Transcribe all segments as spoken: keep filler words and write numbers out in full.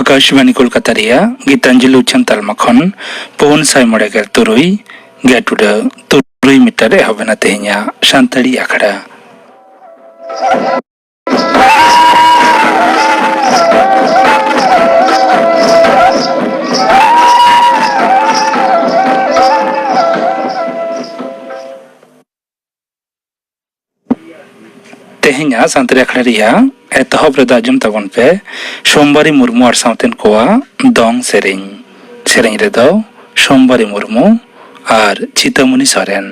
ᱟᱠᱟᱥᱵᱟᱱᱤ ᱠᱳᱞᱠᱟᱛᱟ ᱨᱮᱭᱟᱜ ᱜᱤᱛᱟᱧᱡᱚᱞᱤ ᱩᱪᱷᱟᱹᱱ ᱛᱟᱞᱢᱟ ᱠᱷᱚᱱ ᱯᱩᱱ ᱥᱟᱭ ᱢᱚᱬᱮ ᱜᱮᱞ ᱛᱩᱨᱩᱭ ᱜᱮᱴ ᱩᱰᱟᱹ ᱛᱩᱨᱩᱭ ᱢᱤᱴᱟᱨ ᱮᱦᱚᱵ ᱮᱱᱟ ᱛᱮᱦᱮᱧᱟᱜ ᱥᱟᱱᱛᱟᱲᱤ ᱟᱠᱷᱲᱟ᱾ ᱛᱮᱦᱮᱧᱟᱜ ᱥᱟᱱᱛᱟᱲᱤ ᱟᱠᱷᱲᱟ ᱨᱮᱭᱟᱜ ᱮᱛᱚᱦᱚᱵ ᱨᱮᱫᱚ ᱟᱸᱡᱚᱢ ᱛᱟᱵᱚᱱ ᱯᱮ ᱥᱳᱢᱵᱟᱨᱤ ᱢᱩᱨᱢᱩ ᱟᱨ ᱥᱟᱶᱛᱮᱱ ᱠᱚᱣᱟᱜ ᱫᱚᱝ ᱥᱮᱨᱮᱧ᱾ ᱥᱮᱨᱮᱧ ᱨᱮᱫᱚ ᱥᱳᱢᱵᱟᱨᱤ ᱢᱩᱨᱢᱩ ᱟᱨ ᱪᱷᱤᱛᱟᱢᱚᱱᱤ ᱥᱚᱨᱮᱱ᱾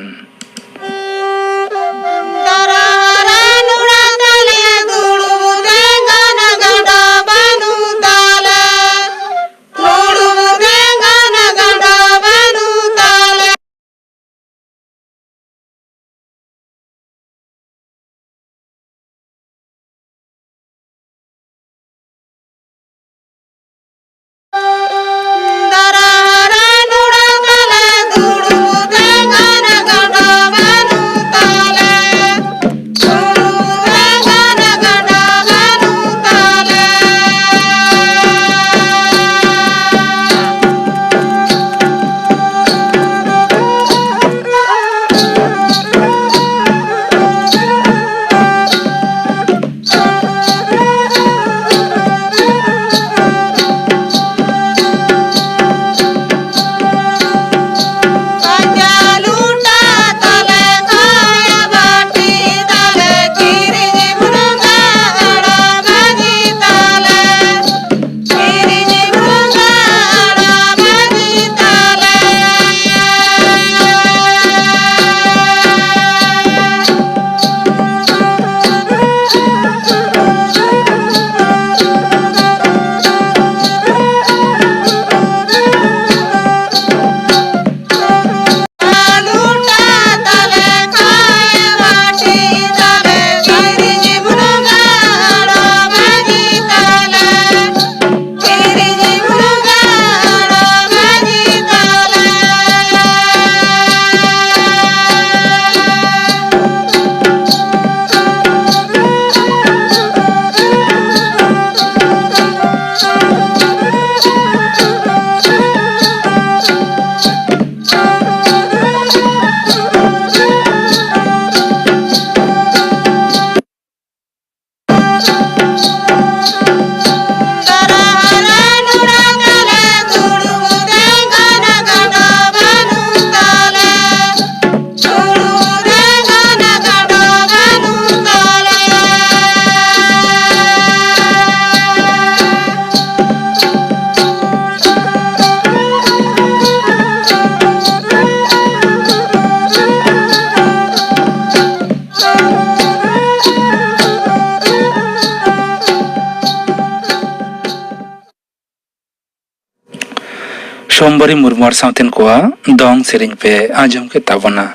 ᱥᱳᱢᱵᱟᱨᱤ ᱢᱩᱨᱢᱩ ᱟᱨ ᱥᱟᱶᱛᱮᱱ ᱠᱚᱣᱟᱜ ᱫᱚᱝ ᱥᱮᱨᱮᱧ ᱯᱮ ᱟᱸᱡᱚᱢ ᱠᱮᱫ ᱛᱟᱵᱚᱱᱟ᱾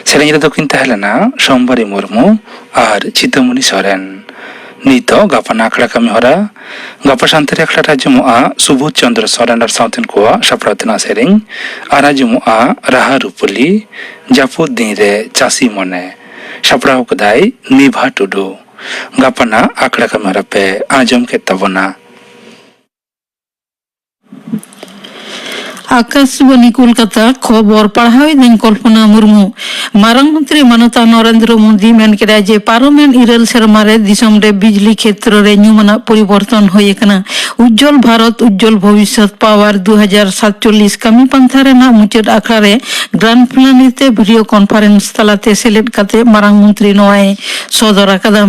ᱥᱮᱨᱮᱧ ᱨᱮᱫᱚ ᱠᱤᱱ ᱛᱟᱦᱮᱸ ᱞᱮᱱᱟ ᱥᱳᱢᱵᱟᱨᱤ ᱢᱩᱨᱢᱩ ᱟᱨ ᱪᱤᱛᱟᱹᱢᱚᱱᱤ ᱥᱚᱨᱮᱱ᱾ ᱱᱤᱛᱚᱜ ᱜᱟᱯᱟᱱ ᱟᱠᱷᱲᱟ ᱠᱟᱹᱢᱤ ᱦᱚᱨᱟ᱾ ᱜᱟᱯᱟ ᱥᱟᱱᱛᱟᱲᱤ ᱟᱠᱷᱲᱟ ᱨᱮ ᱟᱸᱡᱚᱢᱚᱜᱼᱟ ᱥᱩᱵᱳᱫᱷ ᱪᱚᱸᱫᱽᱨᱚ ᱥᱚᱨᱮᱱ ᱟᱨ ᱥᱟᱶᱛᱮᱱ ᱠᱚᱣᱟᱜ ᱥᱟᱯᱲᱟᱣ ᱛᱮᱱᱟᱜ ᱥᱮᱨᱮᱧ, ᱟᱨ ᱟᱸᱡᱚᱢᱚᱜᱼᱟ ᱨᱟᱦᱟ ᱨᱩᱯᱟᱹᱞᱤ, ᱡᱟᱹᱯᱩᱫ ᱫᱤᱱ ᱨᱮ ᱪᱟᱹᱥᱤ ᱢᱚᱱᱮ᱾ ᱥᱟᱯᱲᱟᱣ ᱠᱟᱫᱟᱭ ᱱᱤᱵᱷᱟ ᱴᱩᱰᱩ᱾ ᱜᱟᱯᱟᱱᱟᱜ ᱟᱠᱷᱲᱟ ᱠᱟᱹᱢᱤ ᱦᱚᱨᱟ ᱯᱮ ᱟᱸᱡᱚᱢ ᱠᱮᱫ ᱛᱟᱵᱚᱱᱟ᱾ ᱟᱠᱟᱥᱵᱟᱱᱤ ᱠᱳᱞᱠᱟᱛᱟ, ᱠᱷᱚᱵᱚᱨ ᱯᱟᱲᱦᱟᱣᱮᱫᱟᱹᱧ ᱠᱚᱞᱯᱚᱱᱟ ᱢᱩᱨᱢᱩ᱾ ᱢᱟᱨᱟᱝ ᱢᱚᱱᱛᱨᱤ ᱢᱟᱱᱚᱛᱟ ᱱᱚᱨᱮᱱᱫᱨᱚ ᱢᱳᱫᱤ ᱢᱮᱱ ᱠᱮᱫᱟᱭ ᱡᱮ ᱯᱟᱨᱚᱢᱮᱱ ᱤᱨᱟᱹᱞ ᱥᱮᱨᱢᱟ ᱨᱮ ᱫᱤᱥᱚᱢ ᱨᱮ ᱵᱤᱡᱽᱞᱤ ᱠᱷᱮᱛᱨᱚ ᱨᱮ ᱧᱩᱢᱟᱱᱟᱜ ᱯᱚᱨᱤᱵᱚᱨᱛᱚᱱ ᱦᱩᱭ ᱟᱠᱟᱱᱟ᱾ ᱩᱡᱡᱚᱞ ᱵᱷᱟᱨᱚᱛ ᱩᱡᱡᱚᱞ ᱵᱷᱚᱵᱤᱥᱥᱚᱛ ᱯᱟᱣᱟᱨ ᱫᱩ ᱦᱟᱡᱟᱨ ᱥᱟᱛᱪᱚᱞᱞᱤᱥ ᱠᱟᱹᱢᱤ ᱯᱟᱱᱛᱷᱟ ᱨᱮᱱᱟᱜ ᱢᱩᱪᱟᱹᱫ ᱟᱠᱷᱲᱟ ᱨᱮ ᱜᱨᱟᱱᱰ ᱯᱷᱤᱱᱟᱞᱤ ᱛᱮ ᱵᱷᱤᱰᱤᱭᱳ ᱠᱚᱱᱯᱷᱟᱨᱮᱱᱥ ᱛᱟᱞᱟᱛᱮ ᱥᱮᱞᱮᱫ ᱠᱟᱛᱮ ᱢᱟᱨᱟᱝ ᱢᱚᱱᱛᱨᱤ ᱱᱚᱣᱟᱭ ᱥᱚᱫᱚᱨ ᱟᱠᱟᱫᱟ᱾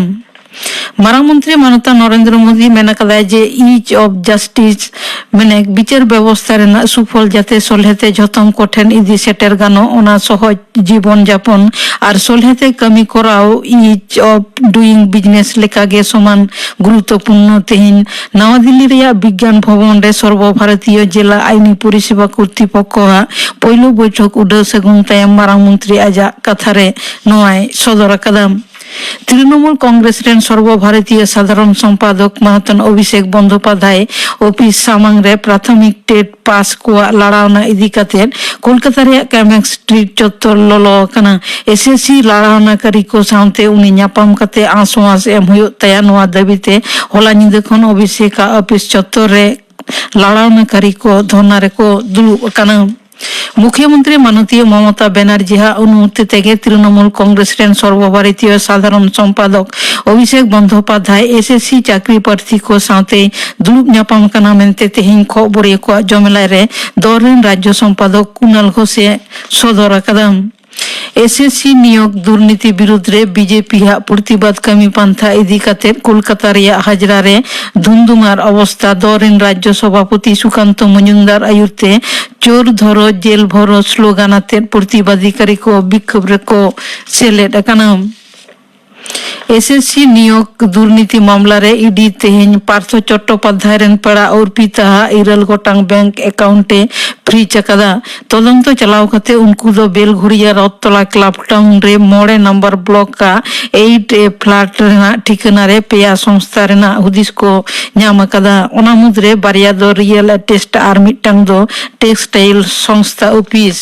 ᱢᱟᱨᱟᱝ ᱢᱚᱱᱛᱨᱤ ᱢᱟᱱᱚᱛᱟ ᱱᱚᱨᱮᱱᱫᱨᱚ ᱢᱳᱫᱤ ᱢᱮᱱ ᱟᱠᱟᱫᱟᱭ ᱡᱮ ᱤᱡ ᱚᱯᱷ ᱡᱟᱥᱴᱤᱥ, ᱢᱟᱱᱮ ᱵᱤᱪᱟᱹᱨ ᱵᱮᱵᱚᱥᱛᱷᱟ ᱨᱮᱱᱟᱜ ᱥᱩᱯᱷᱚᱞ ᱡᱟᱛᱮ ᱥᱚᱞᱦᱮᱛᱮ ᱡᱷᱚᱛᱚᱢ ᱠᱚᱴᱷᱮᱱ ᱤᱫᱤ ᱥᱮᱴᱮᱨ ᱜᱟᱱᱚᱜ, ᱚᱱᱟ ᱥᱚᱦᱚᱡ ᱡᱤᱵᱚᱱ ᱡᱟᱯᱚᱱ ᱟᱨ ᱥᱚᱞᱦᱮᱛᱮ ᱠᱟᱹᱢᱤ ᱠᱚᱨᱟᱣ, ᱤᱡ ᱚᱯᱷ ᱰᱩᱭᱤᱝ ᱵᱤᱡᱽᱱᱮᱥ ᱞᱮᱠᱟᱜᱮ ᱥᱚᱢᱟᱱ ᱜᱩᱨᱩᱛᱚᱯᱩᱨᱱᱚ᱾ ᱛᱮᱦᱮᱧ ᱱᱟᱣᱟ ᱫᱤᱞᱞᱤ ᱨᱮᱭᱟᱜ ᱵᱤᱜᱽᱜᱟᱱ ᱵᱷᱚᱵᱚᱱ ᱨᱮ ᱥᱚᱨᱵᱚ ᱵᱷᱟᱨᱚᱛᱤᱭᱚ ᱡᱮᱞᱟ ᱟᱭᱤᱱᱤ ᱯᱚᱨᱤᱥᱮᱵᱟ ᱠᱚᱨᱛᱤᱯᱚᱠᱠᱷᱚ ᱟᱜ ᱯᱳᱭᱞᱳ ᱵᱳᱭᱴᱷᱚᱠ ᱩᱰᱟᱹᱣ ᱥᱟᱹᱜᱩᱱ ᱛᱟᱭᱚᱢ ᱢᱟᱨᱟᱝ ᱢᱚᱱᱛᱨᱤ ᱟᱡᱟᱜ ᱠᱟᱛᱷᱟ ᱨᱮ ᱱᱚᱣᱟᱭ ᱥᱚᱫᱚᱨ ᱟᱠᱟᱫᱟ᱾ ᱛᱨᱤᱱᱚᱢᱩᱞ ᱠᱚᱝᱜᱨᱮᱥ ᱨᱮᱱ ᱥᱚᱨᱵᱚ ᱵᱷᱟᱨᱚᱛᱤᱭᱚ ᱥᱟᱫᱷᱟᱨᱚᱱ ᱥᱚᱢᱯᱟᱫᱚᱠ ᱢᱟᱦᱟᱛᱚᱱ ᱚᱵᱷᱤᱥᱮᱠ ᱵᱚᱱᱫᱳᱯᱟᱫᱷᱭᱟᱭ ᱚᱯᱷᱤᱥ ᱥᱟᱢᱟᱝ ᱨᱮ ᱯᱨᱟᱛᱷᱚᱢᱤᱠ ᱴᱮᱴ ᱯᱟᱥ ᱠᱚᱣᱟᱜ ᱞᱟᱲᱟᱣᱱᱟ ᱤᱫᱤ ᱠᱟᱛᱮ ᱠᱳᱞᱠᱟᱛᱟ ᱨᱮᱭᱟᱜ ᱠᱮᱢᱮᱠ ᱥᱴᱨᱤᱴ ᱪᱚᱛᱛᱚᱨ ᱞᱚᱞᱚ ᱟᱠᱟᱱᱟ᱾ ᱮᱥᱮᱥᱤ ᱞᱟᱲᱟᱣᱱᱟ ᱠᱟᱹᱨᱤ ᱠᱚ ᱥᱟᱶᱛᱮ ᱩᱱᱤ ᱧᱟᱯᱟᱢ ᱠᱟᱛᱮ ᱟᱥᱣᱟᱥ ᱮᱢ ᱦᱩᱭᱩᱜ ᱛᱟᱭᱟ, ᱱᱚᱣᱟ ᱫᱟᱹᱵᱤ ᱛᱮ ᱦᱚᱞᱟ ᱧᱤᱫᱟᱹ ᱠᱷᱚᱱ ᱚᱵᱷᱤᱥᱮᱠ ᱟᱜ ᱚᱯᱷᱤᱥ ᱪᱚᱛᱛᱚᱨ ᱨᱮ ᱞᱟᱲᱟᱣᱱᱟ ᱠᱟᱹᱨᱤ ᱠᱚ ᱫᱷᱚᱨᱱᱟ ᱨᱮᱠᱚ ᱫᱩᱲᱩᱵ ᱟᱠᱟᱱᱟ᱾ ᱢᱩᱠᱷᱭᱚᱢᱚᱱᱛᱨᱤ ᱢᱟᱱᱚᱛᱤᱭᱟᱹ ᱢᱚᱢᱚᱛᱟ ᱵᱮᱱᱟᱨᱡᱤ ᱦᱟᱜ ᱚᱱᱩᱢᱚᱛᱤ ᱛᱮᱜᱮ ᱛᱨᱤᱱᱚᱢᱩᱞ ᱠᱚᱝᱜᱨᱮᱥ ᱨᱮᱱ ᱥᱚᱨᱵᱚ ᱵᱷᱟᱨᱚᱛᱤᱭᱚ ᱥᱟᱫᱷᱟᱨᱚᱱ ᱥᱚᱢᱯᱟᱫᱚᱠ ᱚᱵᱷᱤᱥᱮᱠ ᱵᱚᱱᱫᱳᱯᱟᱫᱷᱭᱟᱭ ᱮᱥᱮᱥᱤ ᱪᱟᱹᱠᱨᱤ ᱯᱨᱟᱨᱛᱷᱤ ᱠᱚ ᱥᱟᱶᱛᱮᱭ ᱫᱩᱲᱩᱵ ᱧᱟᱯᱟᱢ ᱠᱟᱱᱟ ᱢᱮᱱᱛᱮ ᱛᱮᱦᱮᱧ ᱠᱷᱚᱵᱚᱨᱤᱭᱟᱹ ᱠᱚᱣᱟᱜ ᱡᱚᱢᱮᱞᱟᱭ ᱨᱮ ᱫᱚᱞ ᱨᱮᱱ ᱨᱟᱡᱽᱡᱚ ᱥᱚᱢᱯᱟᱫᱚᱠ ᱠᱩᱱᱟᱞ ᱜᱷᱳᱥᱮ ᱥᱚᱫᱚᱨ ᱟᱠᱟᱫᱟ᱾ ᱮᱥᱮᱥᱤ ᱱᱤᱭᱳᱜᱽ ᱫᱩᱨᱱᱤᱛᱤ ᱵᱤᱨᱩᱫᱽ ᱨᱮ ᱵᱤᱡᱮᱯᱤ ᱦᱟᱜ ᱯᱨᱚᱛᱤᱵᱟᱫ ᱠᱟᱹᱢᱤ ᱯᱟᱱᱛᱷᱟ ᱤᱫᱤ ᱠᱟᱛᱮ ᱠᱳᱞᱠᱟᱛᱟ ᱨᱮᱭᱟᱜ ᱦᱟᱡᱽᱨᱟ ᱨᱮ ᱫᱷᱩᱱᱫᱷᱩᱢᱟᱨ ᱚᱵᱚᱥᱛᱟ᱾ ᱫᱚᱞ ᱨᱮᱱ ᱨᱟᱡᱽᱡᱚ ᱥᱚᱵᱷᱟᱯᱚᱛᱤ ᱥᱩᱠᱟᱱᱛᱚ ᱢᱚᱡᱩᱢᱫᱟᱨ ᱟᱭᱩᱨ ᱛᱮ ᱪᱳᱨ ᱫᱷᱚᱨᱚ ᱡᱮᱞ ᱵᱷᱚᱨᱚ ᱥᱞᱳᱜᱟᱱ ᱟᱛᱮ ᱯᱨᱚᱛᱤᱵᱟᱫᱤ ᱠᱟᱹᱨᱤ ᱠᱚ ᱵᱤᱠᱠᱷᱳᱵ ᱨᱮᱠᱚ ᱥᱮᱞᱮᱫ ᱟᱠᱟᱱᱟ᱾ ᱮᱥ ᱮᱥ ᱥᱤ ᱱᱤᱭᱳᱜᱽ ᱫᱩᱨᱱᱤᱛᱤ ᱢᱟᱢᱞᱟ ᱨᱮ ᱤ ᱰᱤ ᱛᱮᱦᱮᱧ ᱯᱟᱨᱛᱷᱚ ᱪᱚᱴᱴᱳᱯᱟᱫᱽᱫᱷᱟᱭ ᱨᱮᱱ ᱯᱮᱲᱟ ᱚᱨᱯᱤᱛᱟ ᱟᱜ ᱤᱨᱟᱹᱞ ᱜᱚᱴᱟᱝ ᱵᱮᱝᱠ ᱮᱠᱟᱣᱩᱱᱴ ᱮ ᱯᱷᱨᱤᱡᱽ ᱟᱠᱟᱫᱟ᱾ ᱛᱚᱫᱚᱱᱛᱚ ᱪᱟᱞᱟᱣ ᱠᱟᱛᱮ ᱩᱱᱠᱩ ᱫᱚ ᱵᱮᱞᱜᱷᱩᱲᱤᱭᱟ ᱨᱚᱛᱛᱚᱞᱟ ᱠᱞᱟᱵᱽ ᱴᱟᱣᱩᱱ ᱨᱮ ᱢᱚᱬᱮ ᱱᱟᱢᱵᱟᱨ ᱵᱞᱚᱠ ᱟᱜ ᱮᱭᱤᱴ ᱮ ᱯᱷᱞᱟᱴ ᱨᱮᱱᱟᱜ ᱴᱷᱤᱠᱟᱹᱱᱟ ᱨᱮ ᱯᱮᱭᱟ ᱥᱚᱝᱥᱛᱷᱟ ᱨᱮᱱᱟᱜ ᱦᱩᱫᱤᱥ ᱠᱚ ᱧᱟᱢ ᱟᱠᱟᱫᱟ᱾ ᱚᱱᱟ ᱢᱩᱫᱽᱨᱮ ᱵᱟᱨᱭᱟ ᱫᱚ ᱨᱤᱭᱮᱞ ᱮᱥᱴᱮᱴ ᱟᱨ ᱢᱤᱫᱴᱟᱝ ᱫᱚ ᱴᱮᱠᱥᱴᱟᱭᱤᱞ ᱥᱚᱝᱥᱛᱷᱟ ᱚᱯᱷᱤᱥ᱾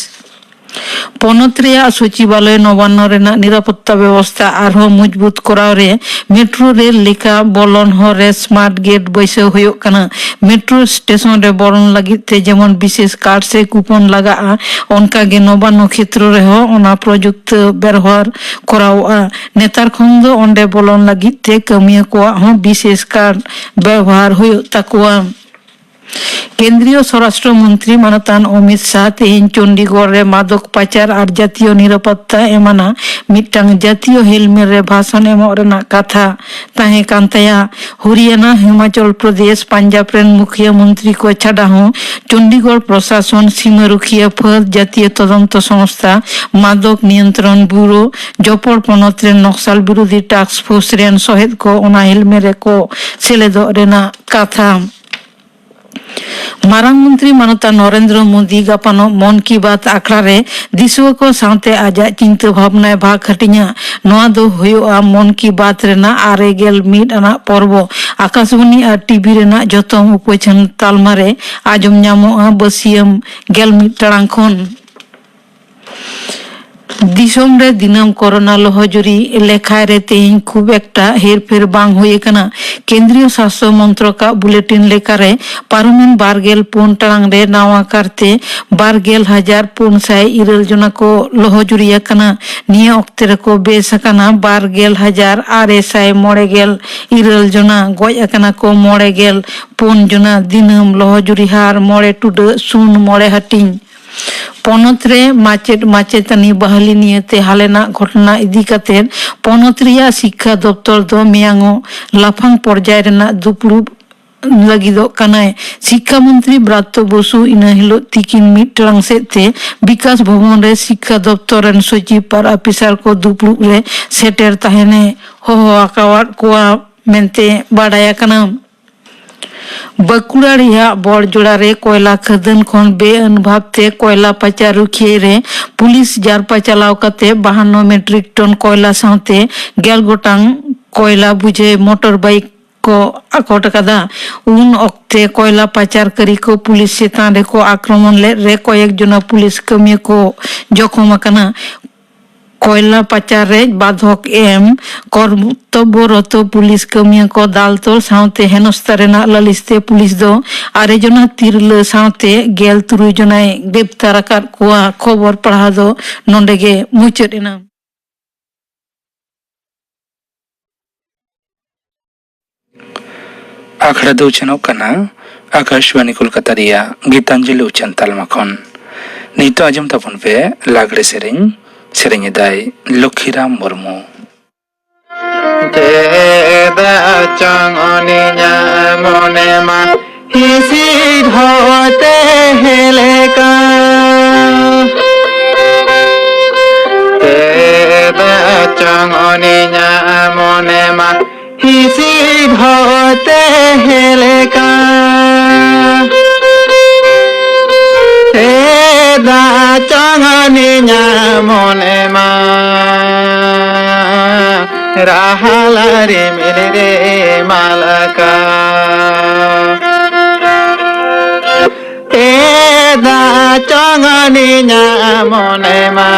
ᱯᱚᱱᱚᱛ ᱨᱮᱭᱟᱜ ᱥᱚᱪᱤᱵᱟᱞᱚᱭ ᱱᱚᱵᱟᱱᱱᱚ ᱨᱮᱱᱟᱜ ᱱᱤᱨᱟᱯᱚᱛᱛᱟ ᱵᱮᱵᱚᱥᱛᱷᱟ ᱟᱨᱦᱚᱸ ᱢᱚᱡᱽᱵᱩᱛ ᱠᱚᱨᱟᱣ ᱨᱮ ᱢᱮᱴᱨᱳ ᱨᱮᱞ ᱞᱮᱠᱟ ᱵᱚᱞᱚᱱ ᱦᱚᱨ ᱨᱮ ᱥᱢᱟᱨᱴ ᱜᱮᱴ ᱵᱟᱹᱭᱥᱟᱹᱣ ᱦᱩᱭᱩᱜ ᱠᱟᱱᱟ᱾ ᱢᱮᱴᱨᱳ ᱥᱴᱮᱥᱚᱱ ᱨᱮ ᱵᱚᱞᱚᱱ ᱞᱟᱹᱜᱤᱫ ᱛᱮ ᱡᱮᱢᱚᱱ ᱵᱤᱥᱮᱥ ᱠᱟᱨᱰ ᱥᱮ ᱠᱩᱯᱚᱱ ᱞᱟᱜᱟᱜᱼᱟ, ᱚᱱᱠᱟ ᱜᱮ ᱱᱚᱵᱟᱱᱱᱚ ᱠᱷᱮᱛᱨᱚ ᱨᱮᱦᱚᱸ ᱚᱱᱟ ᱯᱨᱚᱡᱩᱠᱛᱤ ᱵᱮᱣᱦᱟᱨ ᱠᱚᱨᱟᱣᱚᱜᱼᱟ᱾ ᱱᱮᱛᱟᱨ ᱠᱷᱚᱱ ᱫᱚ ᱚᱸᱰᱮ ᱵᱚᱞᱚᱱ ᱞᱟᱹᱜᱤᱫ ᱛᱮ ᱠᱟᱹᱢᱤᱭᱟᱹ ᱠᱚᱣᱟᱜ ᱦᱚᱸ ᱵᱤᱥᱮᱥ ᱠᱟᱨᱰ ᱵᱮᱣᱦᱟᱨ ᱦᱩᱭᱩᱜ ᱛᱟᱠᱚᱣᱟ᱾ ᱠᱮᱱᱫᱨᱤᱭᱚ ᱥᱚᱨᱟᱥᱴᱨᱚ ᱢᱚᱱᱛᱨᱤ ᱢᱟᱱᱚᱛᱟᱱ ᱚᱢᱤᱛ ᱥᱟᱦ ᱛᱮᱦᱮᱧ ᱪᱚᱱᱰᱤᱜᱚᱲ ᱨᱮ ᱢᱟᱫᱚᱠ ᱯᱟᱪᱟᱨ ᱟᱨ ᱡᱟᱛᱤᱭᱚ ᱱᱤᱨᱟᱯᱚᱛᱛᱟ ᱮᱢᱟᱱᱟ ᱢᱤᱫᱴᱟᱝ ᱡᱟᱛᱤᱭᱚ ᱦᱮᱞᱢᱮᱞ ᱨᱮ ᱵᱷᱟᱥᱚᱱ ᱮᱢᱚᱜ ᱨᱮᱱᱟᱜ ᱠᱟᱛᱷᱟ ᱛᱟᱦᱮᱸ ᱠᱟᱱ ᱛᱟᱭᱟ᱾ ᱦᱚᱨᱤᱭᱟᱱᱟ, ᱦᱤᱢᱟᱪᱚᱞ ᱯᱨᱚᱫᱮᱥ, ᱯᱟᱧᱡᱟᱵᱽ ᱨᱮᱱ ᱢᱩᱠᱷᱤᱭᱟᱹ ᱢᱚᱱᱛᱨᱤ ᱠᱚ ᱪᱷᱟᱰᱟ ᱦᱚᱸ ᱪᱚᱱᱰᱤᱜᱚᱲ ᱯᱨᱚᱥᱟᱥᱚᱱ, ᱥᱤᱢᱟᱹ ᱨᱩᱠᱷᱤᱭᱟᱹ ᱯᱷᱟᱹᱫ, ᱡᱟᱛᱤᱭᱚ ᱛᱚᱫᱚᱱᱛᱚ ᱥᱚᱝᱥᱛᱷᱟ, ᱢᱟᱫᱚᱠ ᱱᱤᱭᱚᱱᱛᱨᱚᱱ ᱵᱩᱨᱳ, ᱡᱚᱯᱚᱲ ᱯᱚᱱᱚᱛ ᱨᱮᱱ ᱱᱚᱠᱥᱟᱞ ᱵᱤᱨᱳᱫᱷᱤ ᱴᱟᱥᱠ ᱯᱷᱳᱨᱥ ᱨᱮᱱ ᱥᱚᱦᱮᱫ ᱠᱚ ᱚᱱᱟ ᱦᱮᱞᱢᱮᱞ ᱨᱮᱠᱚ ᱥᱮᱞᱮᱫᱚᱜ ᱨᱮᱱᱟᱜ ᱠᱟᱛᱷᱟ᱾ ᱢᱟᱨᱟᱝ ᱢᱚᱱᱛᱨᱤ ᱢᱟᱱᱚᱛᱟᱱ ᱱᱚᱨᱮᱱᱫᱨᱚ ᱢᱳᱫᱤ ᱜᱟᱯᱟᱱᱚᱜ ᱢᱚᱱ ᱠᱤ ᱵᱟᱛ ᱟᱠᱷᱲᱟ ᱨᱮ ᱫᱤᱥᱩᱣᱟᱹ ᱠᱚ ᱥᱟᱶᱛᱮ ᱟᱡᱟᱜ ᱪᱤᱱᱛᱟᱹ ᱵᱷᱟᱵᱽᱱᱟᱭ ᱵᱷᱟᱜᱽ ᱦᱟᱹᱴᱤᱧᱟ᱾ ᱱᱚᱣᱟ ᱫᱚ ᱦᱩᱭᱩᱜᱼᱟ ᱢᱚᱱ ᱠᱤ ᱵᱟᱛ ᱨᱮᱱᱟᱜ ᱟᱨᱮ ᱜᱮᱞ ᱢᱤᱫ ᱟᱱᱟᱜ ᱯᱚᱨᱵᱚ᱾ ᱟᱠᱟᱥᱵᱟᱱᱤ ᱟᱨ ᱴᱤᱵᱷᱤ ᱨᱮᱱᱟᱜ ᱡᱚᱛᱚᱢ ᱩᱯᱟᱹᱪᱷᱟᱹᱱ ᱛᱟᱞᱢᱟ ᱨᱮ ᱟᱸᱡᱚᱢ ᱧᱟᱢᱚᱜᱼᱟ ᱵᱟᱹᱥᱤᱭᱟᱹᱢ ᱜᱮᱞ ᱢᱤᱫ ᱴᱟᱲᱟᱝ ᱠᱷᱚᱱ᱾ ᱫᱤᱥᱚᱢ ᱨᱮ ᱫᱤᱱᱟᱹᱢ ᱠᱚᱨᱳᱱᱟ ᱞᱚᱦᱚᱡᱩᱨᱤ ᱞᱮᱠᱷᱟ ᱨᱮ ᱛᱮᱦᱮᱧ ᱠᱷᱩᱵ ᱮᱠᱴᱟ ᱦᱮᱨᱯᱷᱮᱨ ᱵᱟᱝ ᱦᱩᱭ ᱟᱠᱟᱱᱟ᱾ ᱠᱮᱱᱫᱨᱤᱭᱚ ᱥᱟᱥᱛᱷᱚ ᱢᱚᱱᱛᱨᱚᱠᱟᱜ ᱵᱩᱞᱮᱴᱤᱱ ᱞᱮᱠᱟᱨᱮ ᱯᱟᱨᱚᱢᱮᱱ ᱵᱟᱨ ᱜᱮᱞ ᱯᱩᱱ ᱴᱟᱲᱟᱝ ᱨᱮ ᱱᱟᱣᱟ ᱠᱟᱨᱛᱮ ᱵᱟᱨ ᱜᱮᱞ ᱦᱟᱡᱟᱨ ᱯᱩᱱ ᱥᱟᱭ ᱤᱨᱟᱹᱞ ᱡᱚᱱᱟ ᱠᱚ ᱞᱚᱦᱚᱡᱩᱨᱤ ᱟᱠᱟᱱᱟ᱾ ᱱᱤᱭᱟᱹ ᱚᱠᱛᱮ ᱨᱮᱠᱚ ᱵᱮᱥ ᱟᱠᱟᱱᱟ ᱵᱟᱨ ᱜᱮᱞ ᱦᱟᱡᱟᱨ ᱟᱨᱮ ᱥᱟᱭ ᱢᱚᱬᱮ ᱜᱮᱞ ᱤᱨᱟᱹᱞ ᱡᱚᱱᱟ, ᱜᱚᱡ ᱟᱠᱟᱱᱟ ᱠᱚ ᱢᱚᱬᱮ ᱜᱮᱞ ᱯᱩᱱ ᱡᱚᱱᱟ᱾ ᱫᱤᱱᱟᱹᱢ ᱞᱚᱦᱚᱡᱩᱨᱤ ᱦᱟᱨ ᱢᱚᱬᱮ ᱴᱩᱰᱟᱹᱜ ᱥᱩᱱ ᱢᱚᱬᱮ ᱦᱟᱹᱴᱤᱧ᱾ ᱯᱚᱱᱚᱛ ᱨᱮ ᱢᱟᱪᱮᱫ ᱢᱟᱪᱮᱛᱟᱹᱱᱤ ᱵᱟᱦᱟᱞᱤ ᱱᱤᱭᱟᱹᱛᱮ ᱦᱟᱞᱮᱱᱟᱜ ᱜᱷᱚᱴᱚᱱᱟ ᱤᱫᱤ ᱠᱟᱛᱮ ᱯᱚᱱᱚᱛ ᱨᱮᱭᱟᱜ ᱥᱤᱠᱠᱷᱟ ᱫᱚᱯᱛᱚᱨ ᱫᱚ ᱢᱮᱭᱟᱝᱚᱜ ᱞᱟᱯᱷᱟᱝ ᱯᱚᱨᱡᱟᱭ ᱨᱮᱱᱟᱜ ᱫᱩᱯᱲᱩᱵ ᱞᱟᱹᱜᱤᱫᱚᱜ ᱠᱟᱱᱟᱭ᱾ ᱥᱤᱠᱠᱷᱟ ᱢᱚᱱᱛᱨᱤ ᱵᱨᱟᱛᱛᱚ ᱵᱚᱥᱩ ᱤᱱᱟᱹ ᱦᱤᱞᱳᱜ ᱛᱤᱠᱤᱱ ᱢᱤᱫ ᱴᱟᱲᱟᱝ ᱥᱮᱫ ᱛᱮ ᱵᱤᱠᱟᱥ ᱵᱷᱚᱵᱚᱱ ᱨᱮ ᱥᱤᱠᱠᱷᱟ ᱫᱚᱯᱛᱚᱨ ᱨᱮᱱ ᱥᱚᱪᱤᱵᱽ ᱟᱨ ᱟᱯᱷᱤᱥᱟᱨ ᱠᱚ ᱫᱩᱯᱲᱩᱵ ᱨᱮ ᱥᱮᱴᱮᱨ ᱛᱟᱦᱮᱱᱮ ᱦᱚᱦᱚ ᱟᱠᱟᱣᱟᱫ ᱠᱚᱣᱟ ᱢᱮᱱᱛᱮ ᱵᱟᱰᱟᱭ ᱟᱠᱟᱱᱟ᱾ ᱵᱟᱸᱠᱩᱲᱟ ᱨᱮᱭᱟᱜ ᱵᱚᱲᱡᱚᱲᱟ ᱨᱮ ᱠᱚᱭᱞᱟ ᱠᱷᱟᱹᱫᱟᱹᱱ ᱠᱷᱚᱱ ᱵᱮᱼᱟᱹᱱ ᱵᱷᱟᱵᱽᱛᱮ ᱠᱚᱭᱞᱟ ᱯᱟᱪᱟᱨ ᱨᱩᱠᱷᱤᱭᱟᱹ ᱨᱮ ᱯᱩᱞᱤᱥ ᱡᱟᱨᱯᱟ ᱪᱟᱞᱟᱣ ᱠᱟᱛᱮ ᱵᱟᱦᱟᱱᱱᱚ ᱢᱮᱴᱨᱤᱠ ᱴᱚᱱ ᱠᱚᱭᱞᱟ ᱥᱟᱶᱛᱮ ᱜᱮᱞ ᱜᱚᱴᱟᱝ ᱠᱚᱭᱞᱟ ᱵᱩᱡᱷᱟᱹᱭ ᱢᱚᱴᱚᱨ ᱵᱟᱭᱤᱠ ᱠᱚ ᱟᱠᱚᱴ ᱟᱠᱟᱫᱟ᱾ ᱩᱱ ᱚᱠᱛᱮ ᱠᱚᱭᱞᱟ ᱯᱟᱪᱟᱨᱠᱟᱨᱤ ᱠᱚ ᱯᱩᱞᱤᱥ ᱪᱮᱛᱟᱱ ᱨᱮᱠᱚ ᱟᱠᱨᱚᱢᱚᱱ ᱞᱮᱫ ᱨᱮ ᱠᱚᱭᱮᱠ ᱡᱚᱱᱟ ᱯᱩᱞᱤᱥ ᱠᱟᱹᱢᱤᱭᱟᱹ ᱠᱚ ᱡᱚᱠᱷᱚᱢ ᱟᱠᱟᱱᱟ᱾ ᱠᱚᱭᱞᱟ ᱯᱟᱪᱟᱨ ᱨᱮ ᱵᱟᱫᱷᱚᱠ ᱮᱢ ᱠᱚᱨᱛᱚᱵᱵᱚᱨᱚᱛᱚ ᱯᱩᱞᱤᱥ ᱠᱟᱹᱢᱤᱭᱟᱹ ᱠᱚ ᱫᱟᱞ ᱛᱚᱞ ᱥᱟᱶᱛᱮ ᱦᱮᱱᱚᱥᱛᱟ ᱨᱮᱱᱟᱜ ᱞᱟᱹᱞᱤᱥ ᱛᱮ ᱯᱩᱞᱤᱥ ᱫᱚ ᱟᱨᱮ ᱡᱚᱱᱟ ᱛᱤᱨᱞᱟᱹ ᱥᱟᱶᱛᱮ ᱜᱮᱞ ᱛᱩᱨᱩᱭ ᱡᱚᱱᱟᱭ ᱜᱨᱮᱯᱛᱟᱨ ᱟᱠᱟᱫ ᱠᱚᱣᱟ᱾ ᱠᱷᱚᱵᱚᱨ ᱯᱟᱲᱦᱟᱣ ᱫᱚ ᱱᱚᱰᱮ ᱜᱮ ᱢᱩᱪᱟᱹᱫ ᱮᱱᱟ᱾ ᱟᱠᱷᱲᱟ ᱫᱚ ᱩᱪᱷᱟᱹᱱᱚᱜ ᱠᱟᱱᱟ ᱟᱠᱟᱥᱵᱟᱱᱤ ᱠᱳᱞᱠᱟᱛᱟ ᱨᱮᱭᱟᱜ ᱜᱤᱛᱟᱧᱡᱚᱞᱤ ᱩᱪᱷᱟᱹᱱ ᱛᱟᱞᱢᱟ ᱠᱷᱚᱱ᱾ ᱱᱤᱛᱚᱜ ᱟᱸᱡᱚᱢ ᱛᱟᱵᱚᱱ ᱯᱮ ᱞᱟᱜᱽᱲᱮ ᱥᱮᱨᱮᱧ᱾ ᱥᱮᱨᱮᱧ ᱮᱫᱟᱭ ᱞᱚᱠᱷᱤᱨᱟᱢ ᱢᱩᱨᱢᱩ᱾ ᱪᱮᱫᱟᱜ ᱪᱚᱝ ᱩᱱᱤᱧᱟᱜ ᱢᱚᱱᱮ ᱢᱟ ᱦᱤᱥᱤᱫ ᱦᱚᱭᱛᱮ ᱦᱮᱞᱮᱠᱟ᱾ ᱪᱮᱫᱟᱜ ᱪᱚᱝ ᱩᱱᱤᱧᱟᱜ ᱢᱚᱱᱮ ᱢᱟ ᱦᱤᱥᱤᱫ ᱦᱚᱭᱛᱮ ᱦᱮᱞᱮᱠᱟ᱾ ᱪᱮᱫᱟᱜ ᱪᱚᱝ ᱩᱱᱤᱧᱟᱜ ᱢᱚᱱᱮ ᱢᱟ ᱨᱟᱦᱟᱞᱟ ᱨᱤᱢᱤᱞ ᱨᱮ ᱢᱟᱞᱟᱠᱟ᱾ ᱪᱮᱫᱟᱜ ᱪᱚᱝ ᱩᱱᱤᱧᱟᱜ ᱢᱚᱱᱮ ᱢᱟ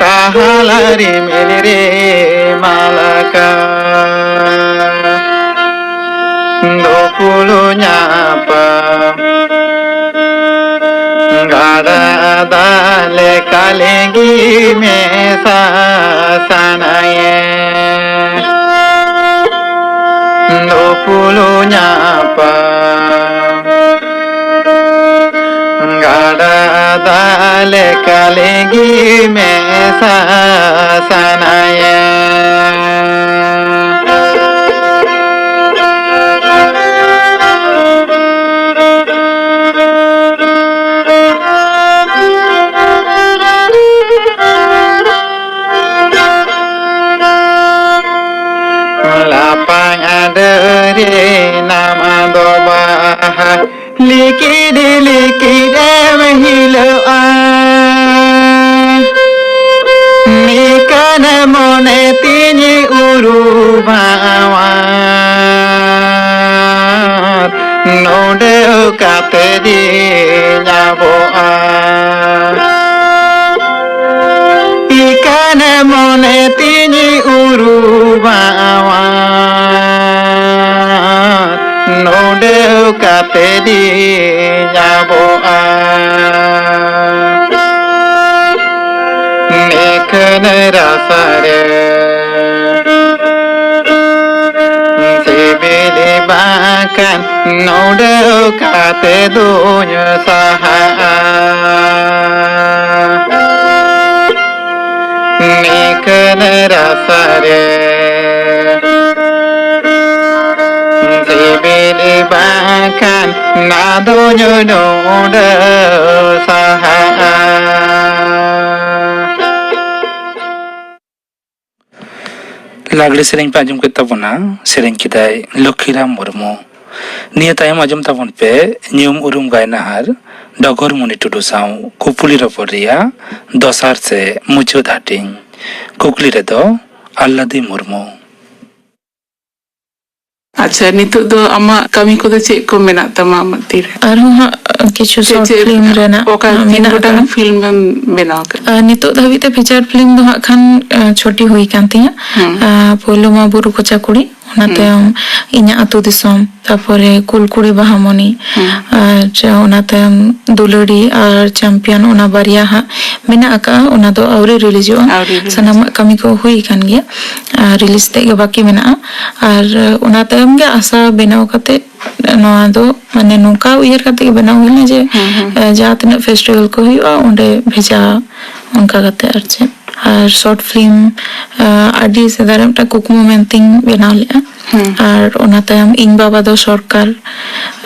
ᱨᱟᱦᱟᱞᱟ ᱨᱤᱢᱤᱞ ᱨᱮ ᱢᱟᱞᱟᱠᱟ᱾ ᱫᱩᱯᱩᱞᱩ ᱧᱟᱯᱟᱢ ᱜᱟᱰᱟ ᱫᱟᱜ ᱞᱮᱠᱟ ᱞᱤᱸᱜᱤ ᱢᱮᱥᱟ ᱥᱟᱱᱟᱭᱮ᱾ ᱫᱩᱯᱩᱞᱩ ᱧᱟᱯᱟᱢ ᱜᱟᱰᱟ ᱫᱟᱜ ᱞᱮᱠᱟ ᱞᱤᱸᱜᱤ ᱢᱮᱥᱟ ᱥᱟᱱᱟᱭᱮ᱾ ᱨᱟᱥᱟ ᱨᱮ ᱥᱤᱵᱤᱞ ᱵᱟᱝᱠᱷᱟᱱ ᱱᱚᱰᱮ ᱠᱟᱛᱮ ᱫᱩᱧ ᱥᱟᱦᱟᱜᱼᱟ᱾ ᱱᱤᱠᱟᱹᱱ ᱨᱟᱥᱟ ᱨᱮ ᱥᱤᱵᱤᱞ ᱵᱟᱝᱠᱷᱟᱱ ᱱᱟᱫᱚᱧ ᱱᱚᱰᱮ ᱥᱟᱦᱟᱜᱼᱟ᱾ ᱞᱟᱜᱽᱲᱮ ᱥᱮᱨᱮᱧ ᱯᱮ ᱟᱸᱡᱚᱢ ᱠᱮᱫ ᱛᱟᱵᱚᱱᱟ, ᱥᱮᱨᱮᱧ ᱠᱮᱫᱟᱭ ᱞᱚᱠᱠᱷᱤᱨᱟᱢ ᱢᱩᱨᱢᱩ᱾ ᱱᱤᱭᱟᱹ ᱛᱟᱭᱚᱢ ᱟᱸᱡᱚᱢ ᱛᱟᱵᱚᱱ ᱯᱮ ᱧᱩᱢ ᱩᱨᱩᱢ ᱜᱟᱭᱱᱟᱦᱟᱨ ᱰᱚᱜᱚᱨ ᱢᱩᱱᱤ ᱴᱩᱰᱩ ᱥᱟᱶ ᱠᱩᱯᱩᱞᱤ ᱨᱚᱯᱚᱲ ᱨᱮᱭᱟᱜ ᱫᱚᱥᱟᱨ ᱥᱮ ᱢᱩᱪᱟᱹᱫ ᱦᱟᱹᱴᱤᱧ᱾ ᱠᱩᱠᱞᱤ ᱨᱮᱫᱚ ᱟᱞᱞᱟᱫᱤ ᱢᱩᱨᱢᱩ᱾ ᱟᱪᱪᱷᱟ, ᱱᱤᱛᱚᱜ ᱫᱚ ᱟᱢᱟᱜ ᱠᱟᱹᱢᱤ ᱠᱚᱫᱚ ᱪᱮᱫ ᱠᱚ ᱢᱮᱱᱟᱜ ᱛᱟᱢᱟ ᱟᱢᱟᱜ ᱛᱤᱨᱮ? ᱟᱨᱦᱚᱸ ᱦᱟᱸᱜ ᱠᱤᱪᱷᱩ ᱪᱮᱫ short ᱪᱮᱫ, film ᱨᱮᱱᱟᱜ ᱚᱠᱟ ᱦᱟᱸᱜ ᱛᱤᱱ ᱢᱮᱱᱟᱜ ᱜᱚᱴᱟᱝ ᱟᱠᱟᱫᱟ᱾ Film ᱮᱢ ᱵᱮᱱᱟᱣ ᱠᱟᱫᱟ? ᱟᱨ ᱱᱤᱛᱚᱜ ᱫᱷᱟᱹᱵᱤᱡ ᱛᱮ feature film ᱫᱚ ᱦᱟᱸᱜ ᱠᱷᱟᱱ, ᱟᱸ, ᱪᱷᱚᱴᱤ ᱦᱩᱭ ᱠᱟᱱ ᱛᱤᱧᱟᱹ᱾ ᱦᱩᱸ᱾ ᱟᱸ, ᱯᱳᱭᱞᱳ ᱢᱟ ᱵᱩᱨᱩ ᱠᱚᱪᱟ ᱠᱩᱲᱤ, ᱚᱱᱟ ᱦᱩᱸ᱾ ᱛᱟᱭᱚᱢ ᱤᱧᱟᱹᱜ ᱟᱹᱛᱩ ᱫᱤᱥᱚᱢ, ᱛᱟᱯᱚᱨᱮ ᱠᱩᱞᱠᱩᱲᱤ ᱵᱟᱦᱟᱢᱚᱱᱤ, ᱦᱩᱸ᱾ ᱟᱨ ᱚᱱᱟ ᱛᱟᱭᱚᱢ ᱫᱩᱞᱟᱹᱲᱤ ᱟᱨ champion, ᱚᱱᱟ ᱵᱟᱨᱭᱟ ᱦᱟᱸᱜ ᱢᱮᱱᱟᱜ ᱟᱠᱟᱫᱼᱟ, ᱚᱱᱟ ᱫᱚ ᱟᱹᱣᱨᱤ releaseᱚᱜᱼᱟ᱾ ᱟᱹᱣᱨᱤ release᱾ ᱥᱟᱱᱟᱢᱟᱜ ᱠᱟᱹᱢᱤ ᱠᱚ ᱦᱩᱭ ᱟᱠᱟᱱ ᱜᱮᱭᱟ, ᱟᱨ release ᱛᱮᱫ ᱜᱮ ᱵᱟᱹᱠᱤ ᱢᱮᱱᱟᱜᱼᱟ᱾ ᱟᱨ ᱚᱱᱟ ᱛᱟᱭᱚᱢ ᱜᱮ ᱟᱥᱟ ᱵᱮᱱᱟᱣ ᱠᱟᱛᱮ ᱱᱚᱣᱟ ᱫᱚ ᱢᱟᱱᱮ ᱱᱚᱝᱠᱟ ᱩᱭᱦᱟᱹᱨ ᱠᱟᱛᱮ ᱜᱮ ᱵᱮᱱᱟᱣ ᱦᱩᱭ ᱞᱮᱱᱟ ᱡᱮ, ᱦᱩᱸ, ᱦᱩᱸ᱾ ᱮ, ᱡᱟᱦᱟᱸ ᱛᱤᱱᱟᱹᱜ festival ᱠᱚ ᱦᱩᱭᱩᱜᱼᱟ ᱚᱸᱰᱮ ᱵᱷᱮᱡᱟ, ᱚᱱᱠᱟ ᱠᱟᱛᱮ ᱟᱨ ᱪᱮᱫ᱾ ᱟᱨ short film, ᱮ, ᱟᱹᱰᱤ ᱥᱮᱫᱟᱭ ᱨᱮ ᱢᱤᱫᱴᱟᱝ ᱠᱩᱠᱢᱩ ᱢᱮᱱᱛᱮᱧ ᱵᱮᱱᱟᱣ ᱞᱮᱫᱼᱟ᱾ ᱦᱩᱸ᱾ ᱟᱨ ᱚᱱᱟ ᱛᱟᱭᱚᱢ ᱤᱧ ᱵᱟᱵᱟ ᱫᱚ ᱥᱚᱨᱠᱟᱨ,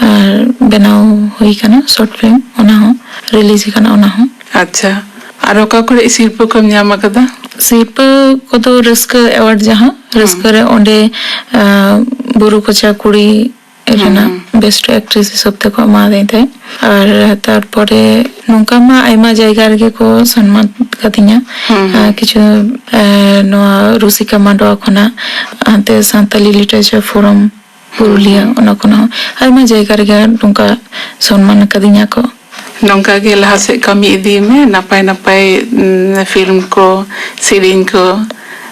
ᱟᱨ ᱵᱮᱱᱟᱣ ᱦᱩᱭ ᱠᱟᱱᱟ short film, ᱚᱱᱟ ᱦᱚᱸ release ᱠᱟᱱᱟ ᱚᱱᱟ ᱦᱚᱸ᱾ ᱟᱪᱪᱷᱟ, ᱟᱨ ᱚᱠᱟ ᱠᱚᱨᱮ ᱥᱤᱨᱯᱟᱹ ᱠᱚᱢ ᱧᱟᱢ ᱟᱠᱟᱫᱟ? ᱥᱤᱨᱯᱟᱹ ᱠᱚᱫᱚ ᱨᱟᱹᱥᱠᱟᱹ award ᱡᱟᱦᱟᱸ, ᱦᱩᱸ᱾ ᱨᱟᱹᱥᱠᱟᱹ ᱨᱮ ᱚᱸᱰᱮ, ᱟ, ᱵᱩᱨᱩ ᱠᱚᱪᱟ ᱠᱩᱲᱤ ᱦᱩᱸ, ᱨᱮᱱᱟᱜ ᱦᱩᱸ᱾ Best actress ᱦᱤᱥᱟᱹᱵ ᱛᱮᱠᱚ ᱮᱢᱟᱫᱤᱧ ᱛᱟᱦᱮᱸᱫ᱾ ᱟᱨ ᱛᱟᱨᱯᱚᱨᱮ ᱱᱚᱝᱠᱟ ᱢᱟ ᱟᱭᱢᱟ ᱡᱟᱭᱜᱟ ᱨᱮᱜᱮ ᱠᱚ ᱥᱚᱱᱢᱟᱱ ᱠᱟᱫᱤᱧᱟ᱾ ᱦᱩᱸ, ᱦᱩᱸ᱾ ᱟᱨ ᱠᱤᱪᱷᱩ, ᱮ, ᱱᱚᱣᱟ ᱨᱩᱥᱤᱠᱟ ᱢᱟᱰᱣᱟ ᱠᱷᱚᱱᱟᱜ, ᱦᱟᱱᱛᱮ ᱥᱟᱱᱛᱟᱞᱤ Literature Forum ᱯᱩᱨᱩᱞᱤᱭᱟᱹ, ᱦᱩᱸ, ᱦᱩᱸ᱾ ᱚᱱᱟ ᱠᱷᱚᱱᱟᱜ ᱦᱚᱸ ᱟᱭᱢᱟ ᱡᱟᱭᱜᱟ ᱨᱮᱜᱮ ᱱᱚᱝᱠᱟ ᱥᱚᱱᱢᱟᱱ ᱟᱠᱟᱫᱤᱧᱟ ᱠᱚ᱾ ᱱᱚᱝᱠᱟ ᱜᱮ ᱞᱟᱦᱟ ᱥᱮᱫ ᱠᱟᱹᱢᱤ ᱤᱫᱤᱭ ᱢᱮ, ᱱᱟᱯᱟᱭ ᱱᱟᱯᱟᱭ, ᱩᱢ, film ᱠᱚ, ᱥᱮᱨᱮᱧ ᱠᱚ,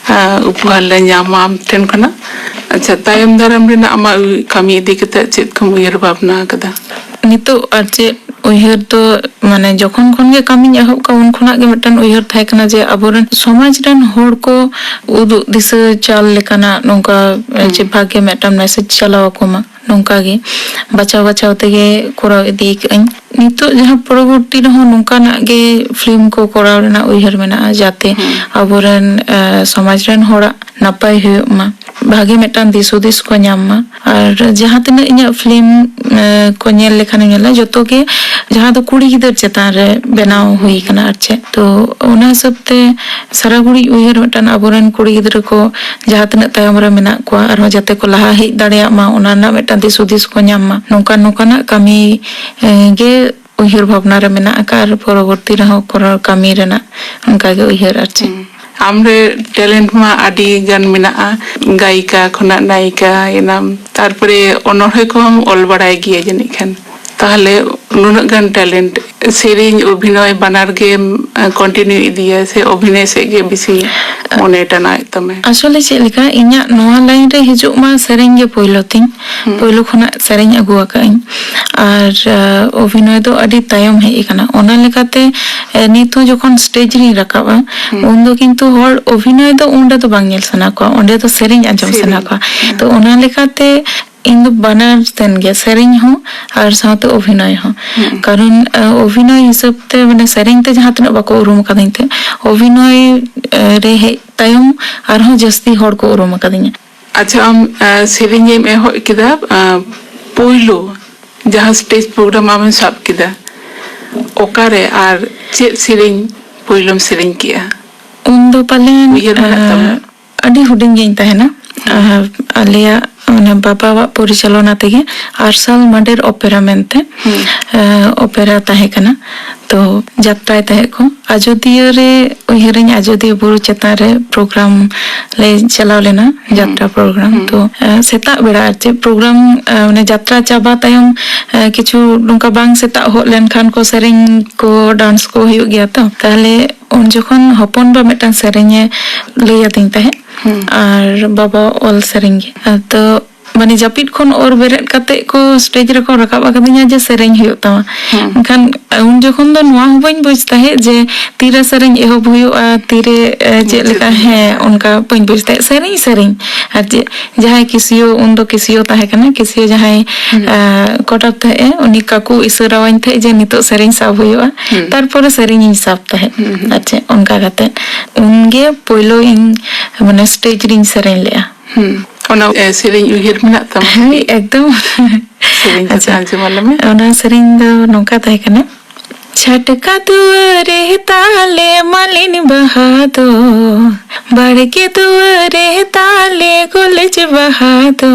ᱟ, ᱩᱯᱚᱦᱟᱨ ᱞᱮ ᱧᱟᱢᱟ ᱟᱢ ᱴᱷᱮᱱ ᱠᱷᱚᱱᱟᱜ᱾ ᱟᱪᱪᱷᱟ, ᱛᱟᱭᱚᱢ ᱫᱟᱨᱟᱢ ᱨᱮᱱᱟᱜ ᱟᱢᱟᱜ ᱩᱭ-, ᱠᱟᱹᱢᱤ ᱤᱫᱤ ᱠᱟᱛᱮ ᱪᱮᱫ ᱠᱚᱢ ᱩᱭᱦᱟᱹᱨ ᱵᱷᱟᱵᱽᱱᱟ ᱟᱠᱟᱫᱟ? ᱱᱤᱛᱚᱜ ᱟᱨ ᱪᱮᱫ ᱩᱭᱦᱟᱹᱨ ᱫᱚ, ᱢᱟᱱᱮ, ᱡᱚᱠᱷᱚᱱ ᱠᱷᱚᱱ ᱜᱮ ᱠᱟᱹᱢᱤᱧ ᱮᱦᱚᱵ ᱠᱟᱜ, ᱩᱱ ᱠᱷᱚᱱᱟᱜ ᱜᱮ ᱢᱤᱫᱴᱟᱝ ᱩᱭᱦᱟᱹᱨ ᱛᱟᱦᱮᱸ ᱠᱟᱱᱟ ᱡᱮ ᱟᱵᱚᱨᱮᱱ ᱥᱚᱢᱟᱡᱽ ᱨᱮᱱ ᱦᱚᱲ ᱠᱚ ᱩᱫᱩᱜ ᱫᱤᱥᱟᱹ ᱪᱟᱞ ᱞᱮᱠᱟᱱᱟᱜ ᱱᱚᱝᱠᱟ, ᱦᱩᱸ᱾ ᱡᱮ ᱵᱷᱟᱜᱮ ᱢᱤᱫᱴᱟᱝ ᱢᱮᱥᱮᱡᱽ ᱪᱟᱞᱟᱣ ᱟᱠᱚ ᱢᱟ, ᱱᱚᱝᱠᱟ ᱜᱮ ᱵᱟᱪᱷᱟᱣ ᱵᱟᱪᱷᱟᱣ ᱛᱮᱜᱮ ᱠᱚᱨᱟᱣ ᱤᱫᱤ ᱠᱟᱜ ᱟᱹᱧ᱾ ᱱᱤᱛᱚᱜ ᱡᱟᱦᱟᱸ ᱯᱚᱨᱚᱵᱚᱨᱛᱤ ᱨᱮᱦᱚᱸ ᱱᱚᱝᱠᱟᱱᱟᱜ ᱜᱮ ᱯᱷᱤᱞᱢ ᱠᱚ ᱠᱚᱨᱟᱣ ᱨᱮᱱᱟᱜ ᱩᱭᱦᱟᱹᱨ ᱢᱮᱱᱟᱜᱼᱟ, ᱡᱟᱛᱮ ᱦᱩᱸ᱾ ᱟᱵᱚᱨᱮᱱ, ᱮ, ᱥᱚᱢᱟᱡᱽ ᱨᱮᱱ ᱦᱚᱲᱟᱜ ᱱᱟᱯᱟᱭ ᱦᱩᱭᱩᱜ ᱢᱟ, ᱵᱷᱟᱜᱮ ᱢᱤᱫᱴᱟᱝ ᱫᱤᱥ ᱦᱩᱫᱤᱥ ᱠᱚ ᱧᱟᱢ ᱢᱟ᱾ ᱟᱨ ᱡᱟᱦᱟᱸ ᱛᱤᱱᱟᱹᱜ ᱤᱧᱟᱹᱜ ᱯᱷᱤᱞᱢ, ᱮ, ᱠᱚ ᱧᱮᱞ ᱞᱮᱠᱷᱟᱱ ᱧᱮᱞᱟ, ᱡᱚᱛᱚ ᱜᱮ ᱡᱟᱦᱟᱸ ᱫᱚ ᱠᱩᱲᱤ ᱜᱤᱫᱟᱹᱨ ᱪᱮᱛᱟᱱ ᱨᱮ ᱵᱮᱱᱟᱣ ᱦᱩᱭ ᱠᱟᱱᱟ᱾ ᱟᱨ ᱪᱮᱫ, ᱛᱚ ᱚᱱᱟ ᱦᱤᱥᱟᱹᱵ ᱛᱮ ᱥᱟᱨᱟ ᱜᱷᱩᱲᱤᱡ ᱩᱭᱦᱟᱹᱨ ᱢᱤᱫᱴᱟᱝ ᱟᱵᱚᱨᱮᱱ ᱠᱩᱲᱤ ᱜᱤᱫᱽᱨᱟᱹ ᱠᱚ ᱡᱟᱦᱟᱸ ᱛᱤᱱᱟᱹᱜ ᱛᱟᱭᱚᱢ ᱨᱮ ᱢᱮᱱᱟᱜ ᱠᱚᱣᱟ, ᱟᱨᱦᱚᱸ ᱡᱟᱛᱮ ᱠᱚ ᱞᱟᱦᱟ ᱦᱮᱡ ᱫᱟᱲᱮᱭᱟᱜ ᱢᱟ, ᱚᱱᱟ ᱨᱮᱱᱟᱜ ᱢᱤᱫᱴᱟᱝ ᱫᱤᱥ ᱦᱩᱫᱤᱥ ᱠᱚ ᱧᱟᱢ ᱢᱟ, ᱱᱚᱝᱠᱟᱱ ᱱᱚᱝᱠᱟᱱᱟᱜ ᱠᱟᱹᱢᱤ, ᱮ, ᱜᱮ ᱩᱭᱦᱟᱹᱨ ᱵᱷᱟᱵᱽᱱᱟ ᱨᱮ ᱢᱮᱱᱟᱜ ᱟᱠᱟᱫ, ᱟᱨ ᱯᱚᱨᱚᱵᱚᱨᱛᱤ ᱨᱮᱦᱚᱸ ᱠᱚᱨᱟᱣ ᱠᱟᱹᱢᱤ ᱨᱮᱱᱟᱜ ᱚᱱᱠᱟ ᱜᱮ ᱩᱭᱦᱟᱹᱨ, ᱟᱨ ᱪᱮᱫ᱾ ᱦᱩᱸ᱾ ᱟᱢ ᱨᱮ talent ᱢᱟ ᱟᱹᱰᱤ ᱜᱟᱱ ᱢᱮᱱᱟᱜᱼᱟ, ᱜᱟᱭᱤᱠᱟ ᱠᱷᱚᱱᱟᱜ ᱱᱟᱭᱤᱠᱟ ᱮᱱᱟᱢ, ᱛᱟᱨᱯᱚᱨᱮ ᱚᱱᱚᱬᱦᱮ ᱠᱚᱦᱚᱸᱢ ᱚᱞ ᱵᱟᱲᱟᱭ ᱜᱮᱭᱟ ᱡᱟᱹᱱᱤᱡ ᱠᱷᱟᱱ᱾ ᱛᱟᱦᱞᱮ ᱱᱩᱱᱟᱹᱜ ᱜᱟᱱ talent, ᱥᱮᱨᱮᱧ, ᱚᱵᱷᱤᱱᱚᱭ ᱵᱟᱱᱟᱨ ᱜᱮᱢ, ᱮ, continue ᱤᱫᱤᱭᱟ ᱥᱮ ᱚᱵᱷᱤᱱᱚᱭ ᱥᱮᱫ ᱜᱮ ᱵᱮᱥᱤ ᱢᱚᱱᱮ ᱴᱟᱱᱟᱭᱮᱫ ᱛᱟᱢᱟ? ᱟᱥᱚᱞᱮ ᱪᱮᱫ ᱞᱮᱠᱟ, ᱤᱧᱟᱹᱜ ᱱᱚᱣᱟ line ᱨᱮ ᱦᱤᱡᱩᱜ ᱢᱟ ᱥᱮᱨᱮᱧ ᱜᱮ ᱯᱳᱭᱞᱳ ᱛᱤᱧ᱾ ᱦᱩᱸ᱾ ᱯᱳᱭᱞᱳ ᱠᱷᱚᱱᱟᱜ ᱥᱮᱨᱮᱧ ᱟᱹᱜᱩ ᱟᱠᱟᱫ ᱟᱹᱧ᱾ ᱟᱨ, ᱟ, ᱚᱵᱷᱤᱱᱚᱭ ᱫᱚ ᱟᱹᱰᱤ ᱛᱟᱭᱚᱢ ᱦᱮᱡ ᱟᱠᱟᱱᱟ᱾ ᱚᱱᱟ ᱞᱮᱠᱟᱛᱮ, ᱮ, ᱱᱤᱛ ᱦᱚᱸ ᱡᱚᱠᱷᱚᱱ stage ᱨᱤᱧ ᱨᱟᱠᱟᱵᱼᱟ, ᱦᱩᱸ᱾ ᱩᱱᱫᱚ ᱠᱤᱱᱛᱩ ᱦᱚᱲ ᱚᱵᱷᱤᱱᱚᱭ ᱫᱚ ᱩᱱ ᱨᱮᱫᱚ ᱵᱟᱝ ᱧᱮᱞ ᱥᱟᱱᱟ ᱠᱚᱣᱟ, ᱚᱸᱰᱮ ᱫᱚ ᱥᱮᱨᱮᱧ ᱟᱸᱡᱚᱢ ᱥᱟᱱᱟ ᱥᱮᱨᱮᱧ᱾ ᱠᱚᱣᱟ᱾ ᱦᱩᱸ᱾ ᱛᱚ ᱚᱱᱟ ᱞᱮᱠᱟᱛᱮ ᱤᱧ ᱫᱚ ᱵᱟᱱᱟᱨ ᱥᱮᱱ ᱜᱮ, ᱥᱮᱨᱮᱧ ᱦᱚᱸ ᱟᱨ ᱥᱟᱶᱛᱮ ᱚᱵᱷᱤᱱᱚᱭ ᱦᱚᱸ᱾ ᱦᱩᱸ᱾ ᱠᱟᱨᱚᱱ, ᱟ, ᱚᱵᱷᱤᱱᱚᱭ ᱦᱤᱥᱟᱹᱵ ᱛᱮ, ᱢᱟᱱᱮ, ᱥᱮᱨᱮᱧ ᱛᱮ ᱡᱟᱦᱟᱸ ᱛᱤᱱᱟᱹᱜ ᱵᱟᱠᱚ ᱩᱨᱩᱢ ᱟᱠᱟᱫᱤᱧ ᱛᱮ, ᱚᱵᱷᱤᱱᱚᱭ, ᱟ, ᱨᱮ ᱦᱮᱡ ᱛᱟᱭᱚᱢ ᱟᱨᱦᱚᱸ ᱡᱟᱹᱥᱛᱤ ᱦᱚᱲ ᱠᱚ ᱩᱨᱩᱢ ᱟᱠᱟᱫᱤᱧᱟ᱾ ᱟᱪᱪᱷᱟ, ᱟᱢ, ᱟ, ᱥᱮᱨᱮᱧ ᱮᱢ ᱮᱦᱚᱵ ᱠᱮᱫᱟ, ᱟ, ᱯᱳᱭᱞᱳ ᱡᱟᱦᱟᱸ stage program ᱟᱢᱮᱢ ᱥᱟᱵ ᱠᱮᱫᱟ, ᱚᱠᱟᱨᱮ ᱟᱨ ᱪᱮᱫ ᱥᱮᱨᱮᱧ ᱯᱳᱭᱞᱳᱢ ᱥᱮᱨᱮᱧ ᱠᱮᱜᱼᱟ? ᱩᱱ ᱫᱚ ᱯᱟᱞᱮᱱ, ᱩᱭᱦᱟᱹᱨ ᱢᱮᱱᱟᱜ ᱛᱟᱢᱟ? ᱟ, ᱟᱹᱰᱤ ᱦᱩᱰᱤᱧ ᱜᱤᱧ ᱛᱟᱦᱮᱱᱟ᱾ ᱦᱩᱸ᱾ ᱟ, ᱟᱞᱮᱭᱟᱜ, ᱢᱟᱱᱮ, ᱵᱟᱵᱟᱣᱟᱜ ᱯᱚᱨᱤᱪᱟᱞᱚᱱᱟ ᱛᱮᱜᱮ ᱟᱨᱥᱟᱞ ᱢᱟᱰᱮᱨ ᱚᱯᱮᱨᱟ ᱢᱮᱱᱛᱮ, ᱦᱩᱸ᱾ ᱟ, ᱚᱯᱮᱨᱟ ᱛᱟᱦᱮᱸ ᱠᱟᱱᱟ᱾ ᱛᱚ ᱡᱟᱛᱨᱟᱭ ᱛᱟᱦᱮᱸᱫ ᱠᱚ᱾ ᱟᱡᱚᱫᱤᱭᱟᱹ ᱨᱮ, ᱩᱭᱦᱟᱹᱨᱟᱹᱧ, ᱟᱡᱚᱫᱤᱭᱟᱹ ᱵᱩᱨᱩ ᱪᱮᱛᱟᱱ ᱨᱮ program ᱞᱮ ᱪᱟᱞᱟᱣ ᱞᱮᱱᱟ, ᱦᱩᱸ᱾ ᱡᱟᱛᱨᱟ program᱾ ᱦᱩᱸ᱾ ᱛᱚ, ᱮ, ᱥᱮᱛᱟᱜ ᱵᱮᱲᱟ ᱟᱨ ᱪᱮᱫ program, ᱮ, ᱢᱟᱱᱮ ᱡᱟᱛᱨᱟ ᱪᱟᱵᱟ ᱛᱟᱭᱚᱢ, ᱮ, ᱠᱤᱪᱷᱩ ᱱᱚᱝᱠᱟ ᱵᱟᱝ ᱥᱮᱛᱟᱜ ᱦᱚᱫ ᱞᱮᱱᱠᱷᱟᱱ ᱠᱚ ᱥᱮᱨᱮᱧ ᱠᱚ, dance ᱠᱚ ᱦᱩᱭᱩᱜ ᱜᱮᱭᱟ ᱛᱚ᱾ ᱛᱟᱦᱞᱮ ᱩᱱ ᱡᱚᱠᱷᱚᱱ ᱦᱚᱯᱚᱱ ᱵᱟ ᱢᱤᱫᱴᱟᱝ ᱥᱮᱨᱮᱧᱮ ᱞᱟᱹᱭ ᱟᱹᱫᱤᱧ ᱛᱟᱦᱮᱸᱫ, ᱦᱩᱸ᱾ ᱟᱨ ᱵᱟᱵᱟ ᱚᱞ ᱥᱮᱨᱮᱧ ᱜᱮ᱾ ᱟᱫᱚ ᱢᱟᱱᱮ ᱡᱟᱹᱯᱤᱫ ᱠᱷᱚᱱ ᱚᱨ ᱵᱮᱨᱮᱫ ᱠᱟᱛᱮ ᱠᱚ ᱥᱴᱮᱡᱽ ᱨᱮᱠᱚ ᱨᱟᱠᱟᱵ ᱟᱠᱟᱫᱤᱧᱟ ᱡᱮ ᱥᱮᱨᱮᱧ ᱦᱩᱭᱩᱜ ᱛᱟᱢᱟ᱾ ᱦᱮᱸ᱾ ᱢᱮᱱᱠᱷᱟᱱ ᱩᱱ ᱡᱚᱠᱷᱚᱱ ᱫᱚ ᱱᱚᱣᱟ ᱦᱚᱸ ᱵᱟᱹᱧ ᱵᱩᱡᱽ ᱛᱟᱦᱮᱸᱫ ᱡᱮ ᱛᱤᱨᱮ ᱥᱮᱨᱮᱧ ᱮᱦᱚᱵ ᱦᱩᱭᱩᱜᱼᱟ, ᱛᱤᱨᱮ, ᱮ, ᱪᱮᱫ ᱞᱮᱠᱟ, ᱢᱩᱪᱟᱹᱫ ᱦᱩᱭᱩᱜᱼᱟ᱾ ᱦᱮᱸ, ᱚᱱᱠᱟ ᱵᱟᱹᱧ ᱵᱩᱡᱽ ᱛᱟᱦᱮᱸᱫ᱾ ᱥᱮᱨᱮᱧ, ᱥᱮᱨᱮᱧ᱾ ᱟᱨ ᱪᱮᱫ, ᱡᱟᱦᱟᱸᱭ ᱠᱤᱥᱤᱭᱳ, ᱩᱱᱫᱚ ᱠᱤᱥᱤᱭᱳ ᱛᱟᱦᱮᱸ ᱠᱟᱱᱟ, ᱠᱤᱥᱤᱭᱳ ᱡᱟᱦᱟᱸᱭ, ᱦᱩᱸ᱾ ᱟ, ᱠᱚᱴᱟᱵ ᱛᱟᱦᱮᱸᱫ ᱮ, ᱩᱱᱤ ᱠᱟᱠᱩ ᱤᱥᱟᱹᱨᱟᱣᱟᱹᱧ ᱛᱟᱦᱮᱸᱫ ᱡᱮ ᱱᱤᱛᱚᱜ ᱥᱮᱨᱮᱧ ᱥᱟᱵ ᱦᱩᱭᱩᱜᱼᱟ, ᱦᱩᱸ᱾ ᱛᱟᱨᱯᱚᱨᱮ ᱥᱮᱨᱮᱧ ᱤᱧ ᱥᱟᱵ ᱛᱟᱦᱮᱸᱫ᱾ ᱦᱩᱸ, ᱦᱩᱸ᱾ ᱟᱨ ᱪᱮᱫ, ᱚᱱᱠᱟ ᱠᱟᱛᱮ ᱩᱱᱜᱮ ᱯᱳᱭᱞᱳ ᱤᱧ, ᱢᱟᱱᱮ, ᱥᱴᱮᱡᱽ ᱨᱤᱧ ᱥᱮᱨᱮᱧ ᱞᱮᱜᱼᱟ᱾ ᱦᱩᱸ᱾ ᱚᱱᱟ, ᱮ, ᱥᱮᱨᱮᱧ ᱩᱭᱦᱟᱹᱨ ᱢᱮᱱᱟᱜ ᱛᱟᱢᱟ? ᱦᱳᱭ, ᱮᱠᱫᱚᱢ᱾ ᱥᱮᱨᱮᱧ ᱠᱟᱛᱮ ᱟᱪᱪᱷᱟ᱾ ᱟᱸᱡᱚᱢ ᱟᱞᱮ ᱢᱮ᱾ ᱚᱱᱟ ᱥᱮᱨᱮᱧ ᱫᱚ ᱱᱚᱝᱠᱟ ᱛᱟᱦᱮᱸ ᱠᱟᱱᱟ᱾ ᱪᱷᱟᱴᱠᱟ ᱫᱩᱣᱟᱹᱨᱮ ᱛᱟᱞᱮ ᱢᱟᱹᱞᱤᱱ ᱵᱟᱦᱟ ᱫᱚ, ᱵᱟᱲᱜᱮ ᱫᱩᱣᱟᱹᱨᱮ ᱛᱟᱞᱮ ᱜᱚᱞᱮᱡ ᱵᱟᱦᱟ ᱫᱚ,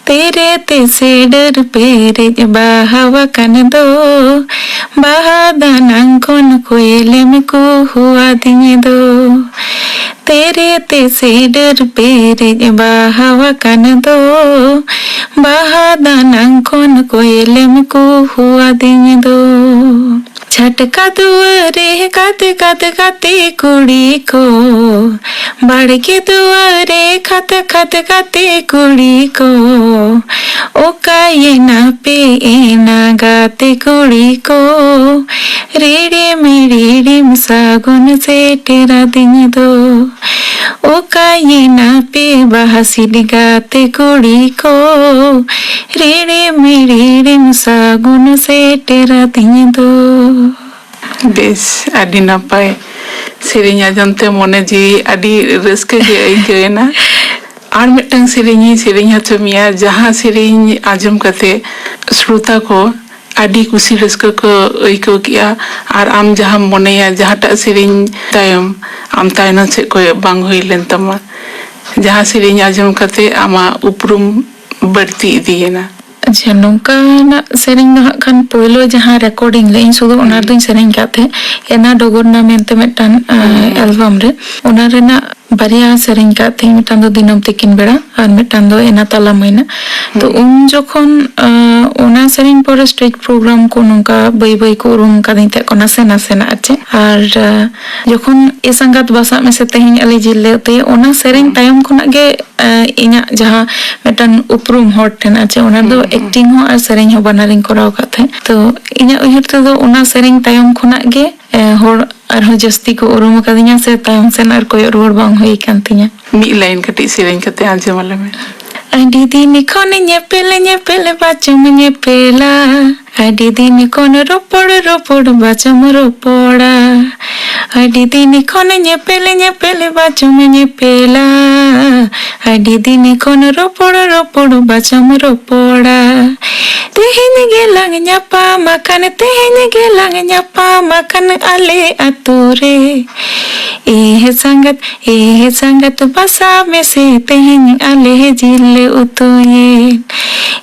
ᱛᱮᱨᱮ ᱛᱮ ᱥᱮᱰᱮᱨ ᱯᱮᱨᱮᱡ ᱵᱟᱦᱟ ᱟᱠᱟᱱ ᱫᱚ, ᱵᱟᱦᱟ ᱫᱟᱱᱟᱝ ᱠᱷᱚᱱ ᱠᱚᱭᱮᱞᱮᱢ ᱠᱩᱦᱩ ᱟᱹᱫᱤᱧ ᱫᱚ᱾ ᱛᱮᱨᱮ ᱛᱮ ᱥᱮᱰᱮᱨ ᱯᱮᱨᱮᱡ ᱵᱟᱦᱟ ᱟᱠᱟᱱ ᱫᱚ, ᱵᱟᱦᱟ ᱫᱟᱱᱟᱝ ᱠᱷᱚᱱ ᱠᱚᱭᱮᱞᱮᱢ ᱠᱩᱦᱩ ᱟᱹᱫᱤᱧ ᱫᱚ᱾ ᱪᱷᱟᱴᱠᱟ ᱫᱩᱣᱟᱹᱨᱮ ᱜᱟᱛᱮ ᱜᱟᱛᱮ ᱜᱟᱛᱮ ᱠᱩᱲᱤ ᱠᱚ, ᱵᱟᱲᱜᱮ ᱫᱩᱣᱟᱹᱨᱮ ᱠᱷᱟᱛ ᱠᱷᱟᱛ ᱜᱟᱛᱮ ᱠᱩᱲᱤ ᱠᱚ, ᱚᱠᱟᱭᱮᱱᱟ ᱯᱮ ᱮᱱᱟ ᱜᱟᱛᱮ ᱠᱩᱲᱤ ᱠᱚ, ᱨᱤᱲᱤᱢ ᱨᱤᱲᱤᱢ ᱥᱟᱹᱜᱩᱱ ᱥᱮᱴᱮᱨᱟᱫᱤᱧ ᱫᱚ᱾ ᱚᱠᱟᱭᱮᱱᱟ ᱯᱮ ᱵᱟᱦᱟ ᱥᱤᱫ ᱜᱟᱛᱮ ᱠᱩᱲᱤ ᱠᱚ, ᱨᱤᱲᱤᱢ ᱨᱤᱲᱤᱢ ᱥᱟᱹᱜᱩᱱ ᱥᱮᱴᱮᱨᱟᱫᱤᱧ ᱫᱚ᱾ ᱵᱮᱥ, ᱟᱹᱰᱤ ᱱᱟᱯᱟᱭ᱾ ᱥᱮᱨᱮᱧ ᱟᱸᱡᱚᱢ ᱛᱮ ᱢᱚᱱᱮ ᱡᱤᱣᱤ ᱟᱹᱰᱤ ᱨᱟᱹᱥᱠᱟᱹ ᱜᱮ ᱟᱹᱭᱠᱟᱹᱣ ᱮᱱᱟ᱾ ᱟᱨ ᱢᱤᱫᱴᱟᱝ ᱥᱮᱨᱮᱧ ᱤᱧ ᱥᱮᱨᱮᱧ ᱦᱚᱪᱚ ᱢᱮᱭᱟ, ᱡᱟᱦᱟᱸ ᱥᱮᱨᱮᱧ ᱟᱸᱡᱚᱢ ᱠᱟᱛᱮ ᱥᱨᱳᱛᱟ ᱠᱚ ᱟᱹᱰᱤ ᱠᱩᱥᱤ ᱨᱟᱹᱥᱠᱟᱹ ᱠᱚ ᱟᱹᱭᱠᱟᱹᱣ ᱠᱮᱜᱼᱟ᱾ ᱟᱨ ᱟᱢ ᱡᱟᱦᱟᱸᱢ ᱢᱚᱱᱮᱭᱟ, ᱡᱟᱦᱟᱸᱴᱟᱜ ᱥᱮᱨᱮᱧ ᱛᱟᱭᱚᱢ ᱟᱢ ᱛᱟᱭᱱᱚᱢ ᱥᱮᱫ ᱠᱚᱭᱚᱜ ᱵᱟᱝ ᱦᱩᱭ ᱞᱮᱱ ᱛᱟᱢᱟ, ᱡᱟᱦᱟᱸ ᱥᱮᱨᱮᱧ ᱟᱸᱡᱚᱢ ᱠᱟᱛᱮ ᱟᱢᱟᱜ ᱩᱯᱨᱩᱢ ᱵᱟᱹᱲᱛᱤ ᱤᱫᱤᱭᱮᱱᱟ? ᱟᱪᱪᱷᱟ, ᱱᱚᱝᱠᱟᱱᱟᱜ ᱥᱮᱨᱮᱧ ᱫᱚ ᱦᱟᱸᱜ ᱠᱷᱟᱱ ᱯᱳᱭᱞᱳ ᱡᱟᱦᱟᱸ ᱨᱮᱠᱚᱨᱰᱤᱝ ᱞᱮᱫ ᱤᱧ, ᱥᱩᱫᱷᱩ ᱚᱱᱟ ᱦᱩᱸ᱾ ᱨᱮᱫᱚᱧ ᱥᱮᱨᱮᱧ ᱠᱟᱫ ᱛᱟᱦᱮᱸᱫ, ᱮᱱᱟ ᱰᱚᱜᱚᱨ ᱱᱟ ᱢᱮᱱᱛᱮ ᱢᱤᱫᱴᱟᱝ, ᱟ, ᱦᱩᱸ᱾ ᱮᱞᱵᱟᱢ ᱨᱮ᱾ ᱚᱱᱟ ᱨᱮᱱᱟᱜ ᱵᱟᱨᱭᱟ ᱥᱮᱨᱮᱧ ᱠᱟᱜ ᱛᱟᱦᱮᱸᱧ, ᱢᱤᱫᱴᱟᱝ ᱫᱚ ᱫᱤᱱᱟᱹᱢ ᱛᱤᱠᱤᱱ ᱵᱮᱲᱟ ᱟᱨ ᱢᱤᱫᱴᱟᱝ ᱫᱚ ᱮᱱᱟ ᱛᱟᱞᱟ ᱢᱟᱹᱭᱱᱟᱹ᱾ ᱛᱚ ᱩᱱ ᱡᱚᱠᱷᱚᱱ ᱟᱸ, ᱚᱱᱟ ᱥᱮᱨᱮᱧ ᱯᱚᱨᱮ ᱥᱴᱮᱡᱽ ᱯᱨᱳᱜᱨᱟᱢ ᱠᱚ ᱱᱚᱝᱠᱟ ᱵᱟᱹᱭ ᱵᱟᱹᱭ ᱠᱚ ᱩᱨᱩᱢ ᱠᱟᱫᱤᱧ ᱛᱟᱦᱮᱸ ᱠᱚ ᱱᱟᱥᱮ ᱱᱟᱥᱮᱱᱟᱜ ᱟᱨ ᱪᱮᱫ᱾ ᱟᱨ ᱟᱸ, ᱡᱚᱠᱷᱚᱱ ᱮ ᱥᱟᱸᱜᱟᱛ ᱵᱟᱥᱟᱜ ᱢᱮᱥᱮ ᱛᱮᱦᱮᱧ ᱟᱞᱮ ᱡᱤᱞ ᱞᱮ ᱩᱛᱩᱭᱟ, ᱚᱱᱟ ᱥᱮᱨᱮᱧ ᱛᱟᱭᱚᱢ ᱠᱷᱚᱱᱟᱜ ᱜᱮ ᱟᱸ, ᱤᱧᱟᱹᱜ ᱡᱟᱦᱟᱸ ᱢᱤᱫᱴᱟᱝ ᱩᱯᱨᱩᱢ ᱦᱚᱲ ᱴᱷᱮᱱ ᱟᱨ ᱪᱮᱫ, ᱚᱱᱟ ᱫᱚ ᱮᱠᱴᱤᱝ ᱦᱚᱸ ᱟᱨ ᱥᱮᱨᱮᱧ ᱦᱚᱸ ᱵᱟᱱᱟᱨᱤᱧ ᱠᱚᱨᱟᱣ ᱟᱠᱟᱫ ᱛᱟᱦᱮᱸᱫ᱾ ᱛᱚ ᱤᱧᱟᱹᱜ ᱩᱭᱦᱟᱹᱨ ᱛᱮᱫᱚ ᱚᱱᱟ ᱥᱮᱨᱮᱧ ᱛᱟᱭᱚᱢ ᱠᱷᱚᱱᱟᱜ ᱜᱮ ᱮ, ᱦᱚᱲ ᱟᱨᱦᱚᱸ ᱡᱟᱹᱥᱛᱤ ᱠᱚ ᱩᱨᱩᱢ ᱟᱠᱟᱫᱤᱧᱟ ᱥᱮ ᱛᱟᱭᱚᱢ ᱥᱮᱱ ᱟᱨ ᱠᱚᱭᱚᱜ ᱨᱩᱣᱟᱹᱲ ᱵᱟᱝ ᱦᱩᱭ ᱟᱠᱟᱱ ᱛᱤᱧᱟ᱾ ᱢᱤᱫ ᱞᱟᱭᱤᱱ ᱠᱟᱹᱴᱤᱡ ᱥᱮᱨᱮᱧ ᱠᱟᱛᱮ ᱟᱸᱡᱚᱢ ᱟᱞᱮ ᱢᱮ᱾ ᱟᱹᱰᱤ ᱫᱤᱱ ᱠᱷᱚᱱ ᱧᱮᱯᱮᱞ ᱧᱮᱯᱮᱞ ᱵᱟᱪᱚᱢ ᱧᱮᱯᱮᱞᱟ, ᱟᱹᱰᱤ ᱫᱤᱱ ᱠᱷᱚᱱ ᱨᱚᱯᱚᱲ ᱨᱚᱯᱚᱲ ᱵᱟᱪᱚᱢ ᱨᱚᱯᱚᱲᱟ, ᱟᱹᱰᱤ ᱫᱤᱱ ᱠᱷᱚᱱ ᱧᱮᱯᱮᱞ ᱧᱮᱯᱮᱞ ᱵᱟᱪᱚᱢ ᱧᱮᱯᱮᱞᱟ, ᱟᱹᱰᱤ ᱫᱤᱱ ᱠᱷᱚᱱ ᱨᱚᱯᱚᱲ ᱨᱚᱯᱚᱲ ᱵᱟᱪᱚᱢ ᱨᱚᱯᱚᱲᱟ᱾ ᱛᱮᱦᱮᱧ ᱜᱮᱞᱟᱝ ᱧᱟᱯᱟᱢ ᱟᱠᱟᱱ, ᱛᱮᱦᱮᱧ ᱜᱮᱞᱟᱝ ᱧᱟᱯᱟᱢ ᱟᱠᱟᱱ ᱟᱞᱮ ᱟᱛᱳ ᱨᱮ᱾ ᱮ ᱦᱮ ᱥᱟᱸᱜᱟᱛ, ᱮ ᱦᱮ ᱥᱟᱸᱜᱟᱛ, ᱵᱟᱥᱟ ᱢᱮᱥᱮ ᱛᱮᱦᱮᱧ ᱟᱞᱮ ᱡᱤᱞ ᱞᱮ ᱩᱛᱩᱭᱮᱫ᱾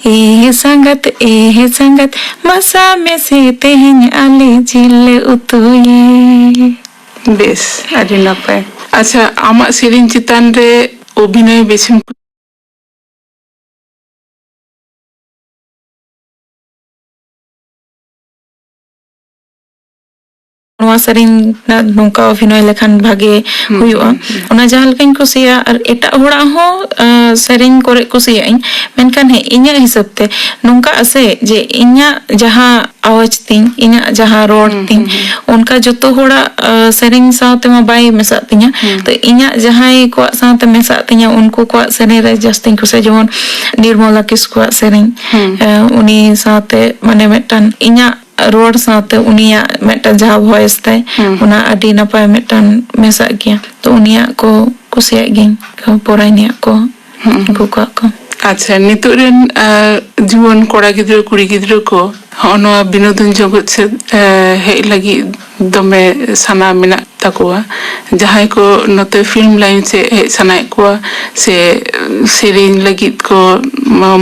ᱮ ᱦᱮ ᱥᱟᱸᱜᱟᱛ, ᱮ ᱦᱮ ᱥᱟᱸᱜᱟᱛ, ᱵᱟᱥᱟ ᱢᱮᱥᱮ ᱛᱮᱦᱮᱧ ᱟᱞᱮ ᱡᱤᱞ ᱞᱮ ᱩᱛᱩᱭᱮᱫ᱾ ᱵᱮᱥ, ᱟᱹᱰᱤ ᱱᱟᱯᱟᱭ᱾ ᱟᱪᱪᱷᱟ, ᱟᱢᱟᱜ ᱥᱮᱨᱮᱧ ᱪᱮᱛᱟᱱ ᱨᱮ ᱚᱵᱷᱤᱱᱚᱭ ᱵᱮᱥᱮᱢ ᱱᱚᱣᱟ ᱥᱮᱨᱮᱧ ᱨᱮᱱᱟᱜ ᱱᱚᱝᱠᱟ ᱚᱵᱷᱤᱱᱚᱭ ᱞᱮᱠᱷᱟᱱ ᱵᱷᱟᱜᱮ ᱦᱩᱭᱩᱜᱼᱟ᱾ ᱚᱱᱟ ᱡᱟᱦᱟᱸ ᱞᱮᱠᱟᱧ ᱠᱩᱥᱤᱭᱟᱜᱼᱟ, ᱟᱨ ᱮᱴᱟᱜ ᱦᱚᱲᱟᱜ ᱦᱚᱸ, ᱟᱸ, ᱥᱮᱨᱮᱧ ᱠᱚᱨᱮ ᱠᱩᱥᱤᱭᱟᱜ ᱟᱹᱧ᱾ ᱢᱮᱱᱠᱷᱟᱱ ᱦᱮᱸ, ᱤᱧᱟᱹᱜ ᱦᱤᱥᱟᱹᱵ ᱛᱮ ᱱᱚᱝᱠᱟ ᱟᱥᱮ ᱡᱮ ᱤᱧᱟᱹᱜ ᱡᱟᱦᱟᱸ ᱟᱣᱟᱡᱽ ᱛᱤᱧ, ᱤᱧᱟᱹᱜ ᱡᱟᱦᱟᱸ ᱨᱚᱲ ᱛᱤᱧ, ᱚᱱᱠᱟ ᱡᱚᱛᱚ ᱦᱚᱲᱟᱜ, ᱟᱸ, ᱥᱮᱨᱮᱧ ᱥᱟᱶ ᱛᱮᱢᱟ ᱵᱟᱭ ᱢᱮᱥᱟᱜ ᱛᱤᱧᱟ᱾ ᱛᱚ ᱤᱧᱟᱹᱜ ᱡᱟᱦᱟᱸᱭ ᱠᱚᱣᱟᱜ ᱥᱟᱶᱛᱮ ᱢᱮᱥᱟᱜ ᱛᱤᱧᱟ, ᱩᱱᱠᱩ ᱠᱚᱣᱟᱜ ᱥᱮᱨᱮᱧ ᱨᱮ ᱡᱟᱹᱥᱛᱤᱧ ᱠᱩᱥᱤᱭᱟᱜᱼᱟ, ᱡᱮᱢᱚᱱ ᱱᱤᱨᱢᱚᱞᱟ ᱠᱤᱥᱠᱩᱣᱟᱜ ᱥᱮᱨᱮᱧ᱾ ᱟᱸ, ᱩᱱᱤ ᱥᱟᱶᱛᱮ ᱢᱟᱱᱮ ᱢᱤᱫᱴᱟᱝ ᱤᱧᱟᱹᱜ ᱨᱚᱲ ᱥᱟᱶᱛᱮ ᱩᱱᱤᱭᱟᱜ ᱢᱤᱫᱴᱟᱝ ᱡᱟᱦᱟᱸ voice ᱛᱟᱭ, ᱚᱱᱟ ᱟᱹᱰᱤ ᱱᱟᱯᱟᱭ ᱢᱤᱫᱴᱟᱝ ᱢᱮᱥᱟᱜ ᱜᱮᱭᱟ᱾ ᱛᱚ ᱩᱱᱤᱭᱟᱜ ᱠᱚ ᱠᱩᱥᱤᱭᱟᱜ ᱜᱤᱭᱟᱹᱧ, ᱯᱚᱨᱟᱭᱱᱤᱭᱟᱜ ᱠᱚ, ᱩᱱᱠᱩ ᱠᱚᱣᱟᱜ ᱠᱚ᱾ ᱟᱪᱪᱷᱟ, ᱱᱤᱛᱚᱜ ᱨᱮᱱ, ᱟᱨ ᱡᱩᱣᱟᱹᱱ ᱠᱚᱲᱟ ᱜᱤᱫᱽᱨᱟᱹ, ᱠᱩᱲᱤ ᱜᱤᱫᱽᱨᱟᱹ ᱠᱚ ᱦᱚᱸᱜᱼᱚ ᱱᱚᱣᱟ ᱵᱤᱱᱳᱫᱚᱱ ᱡᱚᱜᱚᱛ ᱥᱮᱫ, ᱮ, ᱦᱮᱡ ᱞᱟᱹᱜᱤᱫ ᱫᱚᱢᱮ ᱥᱟᱱᱟ ᱢᱮᱱᱟᱜ ᱛᱟᱠᱚᱣᱟ᱾ ᱡᱟᱦᱟᱸᱭ ᱠᱚ ᱱᱚᱛᱮ film line ᱥᱮᱫ ᱦᱮᱡ ᱥᱟᱱᱟᱭᱮᱫ ᱠᱚᱣᱟ ᱥᱮ ᱥᱮᱨᱮᱧ ᱞᱟᱹᱜᱤᱫ ᱠᱚ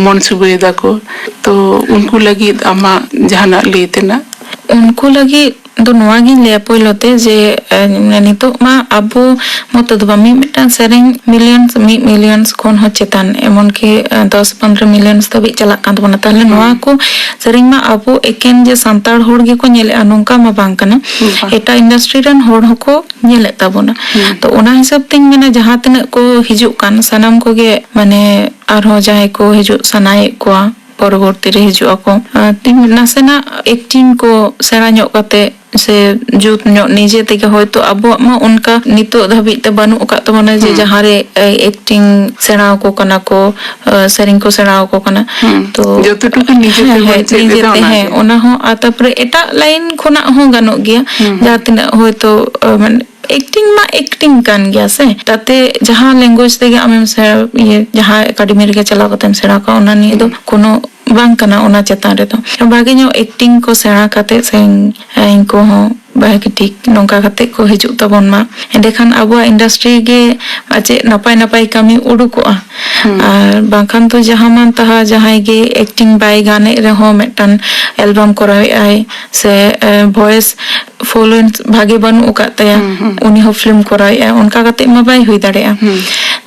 ᱢᱚᱱ ᱥᱩᱵᱟᱹᱭ ᱫᱟᱠᱚ, ᱛᱚ ᱩᱱᱠᱩ ᱞᱟᱹᱜᱤᱫ ᱟᱢᱟᱜ ᱡᱟᱦᱟᱱᱟᱜ ᱞᱟᱹᱭ ᱛᱮᱱᱟᱜ? ᱩᱱᱠᱩ ᱞᱟᱹᱜᱤᱫ ᱫᱚ ᱱᱚᱣᱟ ᱜᱤᱧ ᱞᱟᱹᱭᱟ ᱯᱳᱭᱞᱳ ᱛᱮ ᱡᱮ, ᱮ, ᱱᱤᱛᱚᱜ ᱢᱟ ᱟᱵᱚ ᱢᱚᱛᱚ ᱫᱚ ᱵᱟᱝ, ᱢᱤᱫ ᱢᱤᱫᱴᱟᱝ ᱥᱮᱨᱮᱧ millions, ᱢᱤᱫ millions ᱠᱷᱚᱱ ᱦᱚᱸ ᱪᱮᱛᱟᱱ, ᱮᱢᱚᱱ ᱠᱤ, ᱮ, ᱫᱚᱥ ᱯᱚᱱᱨᱚ millions ᱫᱷᱟᱹᱵᱤᱡ ᱪᱟᱞᱟᱜ ᱠᱟᱱ ᱛᱟᱵᱚᱱᱟ᱾ ᱛᱟᱦᱞᱮ ᱱᱚᱣᱟ ᱠᱚ ᱥᱮᱨᱮᱧ ᱢᱟ ᱟᱵᱚ ᱮᱠᱮᱱ ᱡᱮ ᱥᱟᱱᱛᱟᱲ ᱦᱚᱲ ᱜᱮᱠᱚ ᱧᱮᱞᱮᱜᱼᱟ, ᱱᱚᱝᱠᱟ ᱢᱟ ᱵᱟᱝ ᱠᱟᱱᱟ᱾ ᱵᱟᱝ᱾ ᱮᱴᱟᱜ industry ᱨᱮᱱ ᱦᱚᱲ ᱦᱚᱸᱠᱚ ᱧᱮᱞᱮᱫ ᱛᱟᱵᱚᱱᱟ᱾ ᱦᱩᱸ᱾ ᱛᱚ, ᱚᱱᱟ ᱦᱤᱥᱟᱹᱵ ᱛᱤᱧ ᱢᱮᱱᱟ, ᱡᱟᱦᱟᱸ ᱛᱤᱱᱟᱹᱜ ᱠᱚ ᱦᱤᱡᱩᱜ ᱠᱟᱱ, ᱥᱟᱱᱟᱢ ᱠᱚᱜᱮ, ᱢᱟᱱᱮ, ᱟᱨᱦᱚᱸ ᱡᱟᱦᱟᱸᱭ ᱠᱚ ᱦᱤᱡᱩᱜ ᱥᱟᱱᱟᱭᱮᱫ ᱠᱚᱣᱟ, ᱯᱚᱨᱚᱵᱚᱨᱛᱤ ᱨᱮ ᱦᱤᱡᱩᱜ ᱟᱠᱚ, ᱟᱨ ᱛᱤᱧ ᱱᱟᱥᱮᱱᱟᱜ acting ᱠᱚ ᱥᱮᱬᱟ ᱧᱚᱜ ᱠᱟᱛᱮ ᱥᱮ ᱡᱩᱛ ᱧᱚᱜ ᱱᱤᱡᱮ ᱛᱮᱜᱮ, ᱦᱚᱭᱛᱳ ᱟᱵᱚᱣᱟᱜ ᱢᱟ ᱚᱱᱠᱟ ᱱᱤᱛᱚᱜ ᱫᱷᱟᱹᱵᱤᱡ ᱛᱮ ᱵᱟᱹᱱᱩᱜ ᱟᱠᱟᱫ ᱛᱟᱵᱚᱱᱟ ᱡᱮ ᱦᱩᱸ᱾ ᱡᱟᱦᱟᱸᱨᱮ, ᱮ, acting ᱥᱮᱬᱟ ᱟᱠᱚ ᱠᱟᱱᱟ ᱠᱚ, ᱮ, ᱥᱮᱨᱮᱧ ᱠᱚ ᱥᱮᱬᱟ ᱟᱠᱚ ᱠᱟᱱᱟ᱾ ᱦᱩᱸ᱾ ᱛᱚ, ᱡᱚᱛᱚᱴᱩᱠᱩ ᱱᱤᱡᱮ ᱦᱮᱸ, ᱛᱮᱵᱚᱱ ᱦᱮᱸ, ᱪᱮᱫ ᱱᱤᱡᱮ ᱮᱫᱟ ᱛᱮ, ᱚᱱᱟ ᱦᱮᱸ, ᱜᱮ᱾ ᱚᱱᱟ ᱦᱚᱸ, ᱟᱨ ᱛᱟᱨᱯᱚᱨᱮ ᱮᱴᱟᱜ line ᱠᱷᱚᱱᱟᱜ ᱦᱚᱸ ᱜᱟᱱᱚᱜ ᱜᱮᱭᱟ᱾ ᱦᱩᱸ᱾ ᱡᱟᱦᱟᱸ ᱛᱤᱱᱟᱹᱜ ᱦᱚᱭᱛᱳ, ᱮ, ᱢᱟᱱᱮ, acting ᱢᱟ acting ᱠᱟᱱ ᱜᱮᱭᱟ ᱥᱮ, ᱛᱟᱛᱮ ᱡᱟᱦᱟᱸ language ᱛᱮᱜᱮ ᱟᱢᱮᱢ ᱥᱮ-, ᱤᱭᱟᱹ, ᱡᱟᱦᱟᱸ academy ᱨᱮᱜᱮ ᱪᱟᱞᱟᱣ ᱠᱟᱛᱮᱢ ᱥᱮᱬᱟ ᱠᱟᱜᱼᱟ, ᱚᱱᱟ ᱱᱤᱭᱮ ᱫᱚ ᱦᱩᱸ᱾ ᱠᱳᱱᱳ ᱵᱟᱝ ᱠᱟᱱᱟ᱾ ᱚᱱᱟ ᱪᱮᱛᱟᱱ ᱨᱮᱫᱚ ᱵᱷᱟᱜᱮ ᱧᱚᱜ acting ᱠᱚ ᱥᱮᱬᱟ ᱠᱟᱛᱮ ᱥᱮ, ᱤᱧ ᱠᱚᱦᱚᱸ ᱵᱷᱟᱜᱮ ᱴᱷᱤᱠ ᱱᱚᱝᱠᱟ ᱠᱟᱛᱮ ᱠᱚ ᱦᱤᱡᱩᱜ ᱛᱟᱵᱚᱱ ᱢᱟ, ᱮᱸᱰᱮᱠᱷᱟᱱ ᱟᱵᱚᱣᱟᱜ industry ᱜᱮ ᱟᱨ ᱪᱮᱫ ᱱᱟᱯᱟᱭ ᱱᱟᱯᱟᱭ ᱠᱟᱹᱢᱤ ᱩᱰᱩᱠᱚᱜᱼᱟ᱾ ᱦᱩᱸ᱾ ᱟᱨ ᱵᱟᱝᱠᱷᱟᱱ ᱫᱚ ᱡᱟᱦᱟᱸ ᱢᱟᱱ ᱛᱟᱦᱟ ᱡᱟᱦᱟᱸᱭ ᱜᱮ acting ᱵᱟᱭ ᱜᱟᱱᱮᱫ ᱨᱮᱦᱚᱸ ᱢᱤᱫᱴᱟᱝ album ᱠᱚᱨᱟᱣᱮᱫ ᱟᱭ ᱥᱮ, ᱮ, voice ᱯᱷᱚᱞᱳᱭᱮᱱᱥ ᱵᱷᱟᱜᱮ ᱵᱟᱹᱱᱩᱜ ᱟᱠᱟᱫ ᱛᱟᱭᱟ, ᱦᱩᱸ, ᱦᱩᱸ᱾ ᱩᱱᱤ ᱦᱚᱸ ᱯᱷᱤᱞᱢ ᱠᱚᱨᱟᱣᱮᱫᱼᱟ, ᱚᱱᱠᱟ ᱠᱟᱛᱮ ᱢᱟ ᱵᱟᱭ ᱦᱩᱭ ᱫᱟᱲᱮᱭᱟᱜᱼᱟ᱾ ᱦᱩᱸ᱾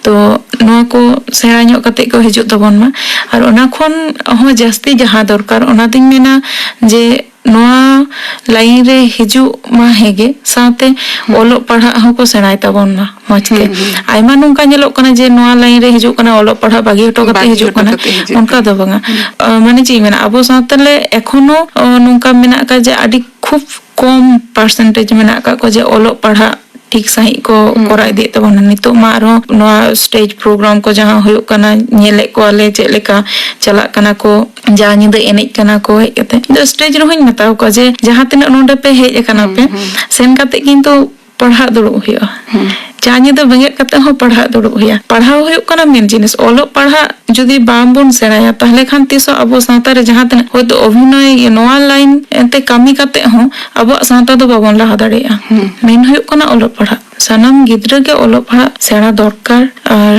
ᱛᱚ, ᱱᱚᱣᱟ ᱠᱚ ᱥᱮᱬᱟ ᱧᱚᱜ ᱠᱟᱛᱮ ᱠᱚ ᱦᱤᱡᱩᱜ ᱛᱟᱵᱚᱱ ᱢᱟ᱾ ᱟᱨ ᱚᱱᱟ ᱠᱷᱚᱱ ᱦᱚᱸ ᱡᱟᱹᱥᱛᱤ ᱡᱟᱦᱟᱸ ᱫᱚᱨᱠᱟᱨ, ᱚᱱᱟ ᱫᱚᱧ ᱢᱮᱱᱟ ᱡᱮ ᱱᱚᱣᱟ ᱞᱟᱭᱤᱱ ᱨᱮ ᱦᱤᱡᱩᱜ ᱢᱟ ᱦᱮᱸᱜᱮ, ᱥᱟᱶᱛᱮ ᱦᱩᱸ᱾ ᱚᱞᱚᱜ ᱯᱟᱲᱦᱟᱜ ᱦᱚᱸᱠᱚ ᱥᱮᱬᱟᱭ ᱛᱟᱵᱚᱱ ᱢᱟ ᱢᱚᱡᱽ ᱛᱮ᱾ ᱦᱩᱸ, ᱦᱩᱸ᱾ ᱟᱭᱢᱟ ᱱᱚᱝᱠᱟ ᱧᱮᱞᱚᱜ ᱠᱟᱱᱟ ᱡᱮ ᱱᱚᱣᱟ ᱞᱟᱭᱤᱱ ᱨᱮ ᱦᱤᱡᱩᱜ ᱠᱟᱱᱟ, ᱚᱞᱚᱜ ᱯᱟᱲᱦᱟᱜ ᱵᱟᱹᱜᱤ ᱦᱚᱴᱚ ᱠᱟᱛᱮ ᱵᱟᱹᱜᱤ ᱦᱤᱡᱩᱜ ᱦᱚᱴᱚ ᱠᱟᱱᱟ, ᱠᱟᱛᱮ ᱦᱤᱡᱩᱜ ᱚᱱᱠᱟ ᱠᱟᱱᱟ᱾ ᱫᱚ ᱵᱟᱝᱟ᱾ ᱦᱩᱸ᱾ ᱟ, ᱢᱟᱱᱮ ᱪᱮᱫ ᱤᱧ ᱢᱮᱱᱟ, ᱟᱵᱚ ᱥᱟᱶᱛᱟ ᱨᱮ ᱮᱠᱷᱚᱱᱳ, ᱚ, ᱱᱚᱝᱠᱟ ᱢᱮᱱᱟᱜ ᱟᱠᱟᱫ ᱡᱮ ᱟᱹᱰᱤ ᱠᱷᱩᱵ ᱠᱚᱢ percentage ᱢᱮᱱᱟᱜ ᱟᱠᱟᱫ ᱠᱚᱣᱟ ᱡᱮ ᱚᱞᱚᱜ ᱯᱟᱲᱦᱟᱜ ᱴᱷᱤᱠ ᱥᱟᱺᱦᱤᱡ ᱠᱚ ᱦᱩᱸ᱾ ᱠᱚᱨᱟᱣ ᱤᱫᱤᱭᱮᱫ ᱛᱟᱵᱚᱱᱟ᱾ ᱱᱤᱛᱚᱜ ᱢᱟ ᱟᱨᱦᱚᱸ ᱱᱚᱣᱟ stage program ᱠᱚ ᱡᱟᱦᱟᱸ ᱦᱩᱭᱩᱜ ᱠᱟᱱᱟ, ᱧᱮᱞᱮᱫ ᱠᱚᱣᱟᱞᱮ ᱪᱮᱫ ᱞᱮᱠᱟ ᱪᱟᱞᱟᱜ ᱠᱟᱱᱟ ᱠᱚ, ᱡᱟ ᱧᱤᱫᱟᱹ ᱮᱱᱮᱡ ᱠᱟᱱᱟ ᱠᱚ ᱦᱮᱡ ᱠᱟᱛᱮ᱾ ᱤᱧ ᱫᱚ stage ᱨᱮᱦᱚᱸᱧ ᱢᱮᱛᱟ ᱠᱚᱣᱟ ᱡᱮ, "ᱡᱟᱦᱟᱸ ᱛᱤᱱᱟᱹᱜ ᱱᱚᱰᱮ ᱯᱮ ᱦᱮᱡ ᱟᱠᱟᱱᱟ ᱦᱩᱸ, ᱯᱮ, ᱦᱩᱸ᱾ ᱥᱮᱱ ᱠᱟᱛᱮ ᱠᱤᱱᱛᱩ ᱯᱟᱲᱦᱟᱜ ᱫᱩᱲᱩᱵ ᱦᱩᱭᱩᱜᱼᱟ᱾ ᱦᱩᱸ᱾ ᱪᱟ ᱧᱤᱫᱟᱹ ᱵᱮᱸᱜᱮᱫ ᱠᱟᱛᱮ ᱦᱚᱸ ᱯᱟᱲᱦᱟᱜ ᱫᱩᱲᱩᱵ ᱦᱩᱭᱩᱜᱼᱟ᱾ ᱯᱟᱲᱦᱟᱣ ᱦᱩᱭᱩᱜ ᱠᱟᱱᱟ ᱢᱮᱱ ᱡᱤᱱᱤᱥ᱾ ᱚᱞᱚᱜ ᱯᱟᱲᱦᱟᱜ ᱡᱩᱫᱤ ᱵᱟᱝ ᱵᱚᱱ ᱥᱮᱬᱟᱭᱟ, ᱛᱟᱦᱞᱮ ᱠᱷᱟᱱ ᱛᱤᱥ ᱦᱚᱸ ᱟᱵᱚ ᱥᱟᱶᱛᱟ ᱨᱮ ᱡᱟᱦᱟᱸ ᱛᱤᱱᱟᱹᱜ ᱦᱚᱭᱛᱳ ᱚᱵᱷᱤᱱᱚᱭ, ᱱᱚᱣᱟ ᱞᱟᱭᱤᱱ ᱛᱮ ᱠᱟᱹᱢᱤ ᱠᱟᱛᱮ ᱦᱚᱸ ᱟᱵᱚᱣᱟᱜ ᱥᱟᱶᱛᱟ ᱫᱚ ᱵᱟᱵᱚᱱ ᱞᱟᱦᱟ ᱫᱟᱲᱮᱭᱟᱜᱼᱟ᱾" ᱦᱩᱸ᱾ ᱢᱮᱱ ᱦᱩᱭᱩᱜ ᱠᱟᱱᱟ ᱚᱞᱚᱜ ᱯᱟᱲᱦᱟᱜ᱾ ᱥᱟᱱᱟᱢ ᱜᱤᱫᱽᱨᱟᱹ ᱜᱮ ᱚᱞᱚᱜ ᱯᱟᱲᱦᱟᱜ ᱥᱮᱬᱟ ᱫᱚᱨᱠᱟᱨ ᱟᱨ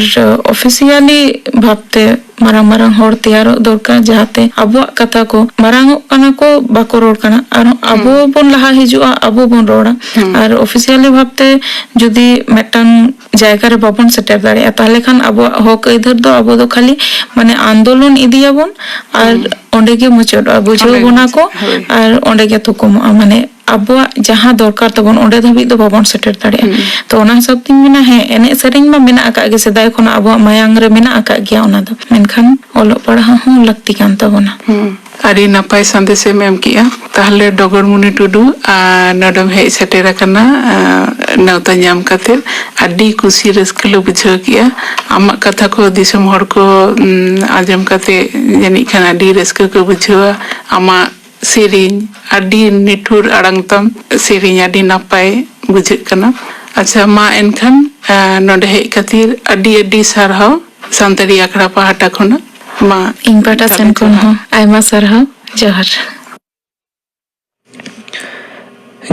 ᱚᱯᱷᱤᱥᱤᱭᱟᱞᱤ ᱵᱷᱟᱵᱛᱮ ᱢᱟᱨᱟᱝ ᱢᱟᱨᱟᱝ ᱦᱚᱲ ᱛᱮᱭᱟᱨᱚᱜ ᱫᱚᱨᱠᱟᱨ, ᱡᱟᱦᱟᱸᱛᱮ ᱟᱵᱚᱣᱟᱜ ᱠᱟᱛᱷᱟ ᱠᱚ ᱢᱟᱨᱟᱝ ᱚᱜ ᱠᱟᱱᱟ ᱠᱚ, ᱵᱟᱠᱚ ᱨᱚᱲ ᱠᱟᱱᱟ, ᱟᱨ ᱟᱵᱚ ᱵᱚᱱ ᱞᱟᱦᱟ ᱦᱤᱡᱩᱜᱼᱟ, ᱟᱵᱚ ᱵᱚᱱ ᱨᱚᱲᱟ᱾ ᱟᱨ ᱚᱯᱷᱤᱥᱤᱭᱟᱞᱤ ᱵᱷᱟᱵᱛᱮ ᱡᱩᱫᱤ ᱢᱤᱫᱴᱟᱝ ᱡᱟᱭᱜᱟ ᱨᱮ ᱵᱟᱵᱚᱱ ᱥᱮᱴᱮᱨ ᱫᱟᱲᱮᱭᱟᱜᱼᱟ, ᱛᱟᱦᱚᱞᱮ ᱠᱷᱟᱱ ᱟᱵᱚᱣᱟᱜ ᱦᱚᱠ ᱟᱹᱭᱫᱟᱹᱨ ᱫᱚ ᱟᱵᱚ ᱫᱚ ᱠᱷᱟᱹᱞᱤ ᱢᱟᱱᱮ ᱟᱱᱫᱳᱞᱚᱱ ᱤᱫᱤᱭᱟᱵᱚᱱ ᱟᱨ ᱚᱸᱰᱮ ᱜᱮ ᱢᱩᱪᱟᱹᱫᱚᱜᱼᱟ, ᱵᱩᱡᱷᱟᱹᱣ ᱵᱚᱱᱟ ᱠᱚ ᱟᱨ ᱚᱸᱰᱮ ᱜᱮ ᱛᱷᱩᱠᱩᱢᱚᱜᱼᱟ᱾ ᱢᱟᱱᱮ ᱟᱵᱚᱣᱟᱜ ᱡᱟᱦᱟᱸ ᱫᱚᱨᱠᱟᱨ ᱛᱟᱵᱚᱱ, ᱚᱸᱰᱮ ᱫᱷᱟᱹᱵᱤᱡ ᱫᱚ ᱵᱟᱵᱚᱱ ᱥᱮᱴᱮᱨ ᱫᱟᱲᱮᱭᱟᱜᱼᱟ᱾ ᱛᱚ ᱚᱱᱟ ᱦᱤᱥᱟᱹᱵ ᱛᱤᱧ ᱢᱮᱱᱟ, ᱦᱮᱸ, ᱮᱱᱮᱡ ᱥᱮᱨᱮᱧ ᱢᱟ ᱢᱮᱱᱟᱜ ᱟᱠᱟᱫ ᱜᱮ, ᱥᱮᱫᱟᱭ ᱠᱷᱚᱱᱟᱜ ᱟᱵᱚᱣᱟᱜ ᱢᱟᱭᱟᱝ ᱨᱮ ᱢᱮᱱᱟᱜ ᱟᱠᱟᱫ ᱜᱮᱭᱟ ᱚᱱᱟ ᱫᱚ, ᱢᱮᱱᱠᱷᱟᱱ ᱚᱞᱚᱜ ᱯᱟᱲᱦᱟᱜ ᱦᱚᱸ ᱞᱟᱹᱠᱛᱤ ᱠᱟᱱ ᱛᱟᱵᱚᱱᱟ᱾ ᱦᱩᱸ᱾ ᱟᱹᱰᱤ ᱱᱟᱯᱟᱭ ᱥᱟᱸᱫᱮᱥᱮᱢ ᱮᱢ ᱠᱮᱜᱼᱟ᱾ ᱛᱟᱦᱞᱮ ᱰᱚᱜᱚᱨᱢᱩᱱᱤ ᱴᱩᱰᱩ, ᱟᱨ ᱱᱚᱰᱮᱢ ᱦᱮᱡ ᱥᱮᱴᱮᱨ ᱟᱠᱟᱱᱟ, ᱟᱨ ᱱᱮᱣᱛᱟ ᱧᱟᱢ ᱠᱟᱛᱮ ᱟᱹᱰᱤ ᱠᱩᱥᱤ ᱨᱟᱹᱥᱠᱟᱹ ᱞᱮ ᱵᱩᱡᱷᱟᱹᱣ ᱠᱮᱜᱼᱟ᱾ ᱟᱢᱟᱜ ᱠᱟᱛᱷᱟ ᱠᱚ ᱫᱤᱥᱚᱢ ᱦᱚᱲ ᱠᱚ, ᱩᱸ, ᱟᱸᱡᱚᱢ ᱠᱟᱛᱮ ᱡᱟᱹᱱᱤᱡ ᱠᱷᱟᱱ ᱟᱹᱰᱤ ᱨᱟᱹᱥᱠᱟᱹ ᱠᱚ ᱵᱩᱡᱷᱟᱹᱣᱟ᱾ ᱟᱢᱟᱜ ᱥᱮᱨᱮᱧ, ᱟᱹᱰᱤ ᱱᱤᱴᱷᱩᱨ ᱟᱲᱟᱝ ᱛᱟᱢ, ᱥᱮᱨᱮᱧ ᱟᱹᱰᱤ ᱱᱟᱯᱟᱭ ᱵᱩᱡᱷᱟᱹᱜ ᱠᱟᱱᱟ᱾ ᱟᱪᱪᱷᱟ, ᱢᱟ ᱮᱱᱠᱷᱟᱱ, ᱟᱸ, ᱱᱚᱰᱮ ᱦᱮᱡ ᱠᱷᱟᱹᱛᱤᱨ ᱟᱹᱰᱤ ᱟᱹᱰᱤ ᱥᱟᱨᱦᱟᱣ ᱥᱟᱱᱛᱟᱲᱤ ᱟᱠᱷᱲᱟ ᱯᱟᱦᱴᱟ ᱠᱷᱚᱱᱟᱜ᱾ ᱢᱟ, ᱤᱧ ᱯᱟᱦᱴᱟ ᱛᱟᱦᱞᱮ ᱥᱮᱱ ᱠᱷᱚᱱ ᱡᱚᱦᱟᱨ᱾ ᱦᱚᱸ ᱟᱭᱢᱟ ᱥᱟᱨᱦᱟᱣ, ᱡᱚᱦᱟᱨ᱾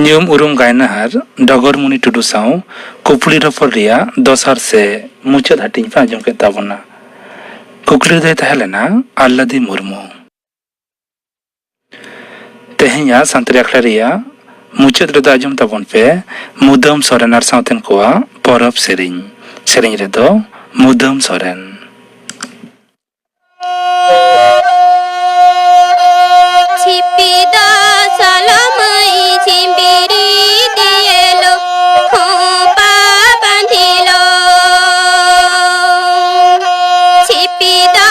ᱧᱩᱢ ᱩᱨᱩᱢ ᱜᱟᱭᱱᱟᱦᱟᱨ ᱰᱚᱜᱚᱨᱢᱩᱱᱤ ᱴᱩᱰᱩ ᱥᱟᱶ ᱠᱩᱯᱞᱤ ᱨᱚᱯᱚᱲ ᱨᱮᱭᱟᱜ ᱫᱚᱥᱟᱨ ᱥᱮ ᱢᱩᱪᱟᱹᱫ ᱦᱟᱹᱴᱤᱧ ᱯᱮ ᱟᱸᱡᱚᱢ ᱠᱮᱫ ᱛᱟᱵᱚᱱᱟ᱾ ᱠᱩᱠᱞᱤ ᱨᱮᱫᱚᱭ ᱛᱟᱦᱮᱸ ᱞᱮᱱᱟ ᱟᱞᱞᱟᱫᱤ ᱢᱩᱨᱢᱩ᱾ ᱛᱮᱦᱮᱧᱟᱜ ᱥᱟᱱᱛᱟᱲᱤ ᱟᱠᱷᱲᱟ ᱨᱮᱭᱟᱜ ᱢᱩᱪᱟᱹᱫ ᱨᱮᱫᱚ ᱟᱸᱡᱚᱢ ᱛᱟᱵᱚᱱ ᱯᱮ ᱢᱩᱫᱟᱹᱢ ᱥᱚᱨᱮᱱ ᱟᱨ ᱥᱟᱶᱛᱮᱱ ᱠᱚᱣᱟᱜ ᱯᱚᱨᱚᱵᱽ ᱥᱮᱨᱮᱧ᱾ ᱥᱮᱨᱮᱧ ᱨᱮᱫᱚ ᱢᱩᱫᱟᱹᱢ ᱥᱚᱨᱮᱱ᱾ ᱪᱷᱤᱯᱤ ᱫᱚ ᱥᱚᱞᱚᱢᱟᱹᱭ ᱡᱷᱤᱢᱵᱤᱨᱤ ᱫᱤᱭᱮᱞᱚ ᱠᱷᱚᱯᱟ ᱵᱟᱸᱫᱷᱤᱞᱚ᱾ ᱪᱷᱤᱯᱤ ᱫᱚ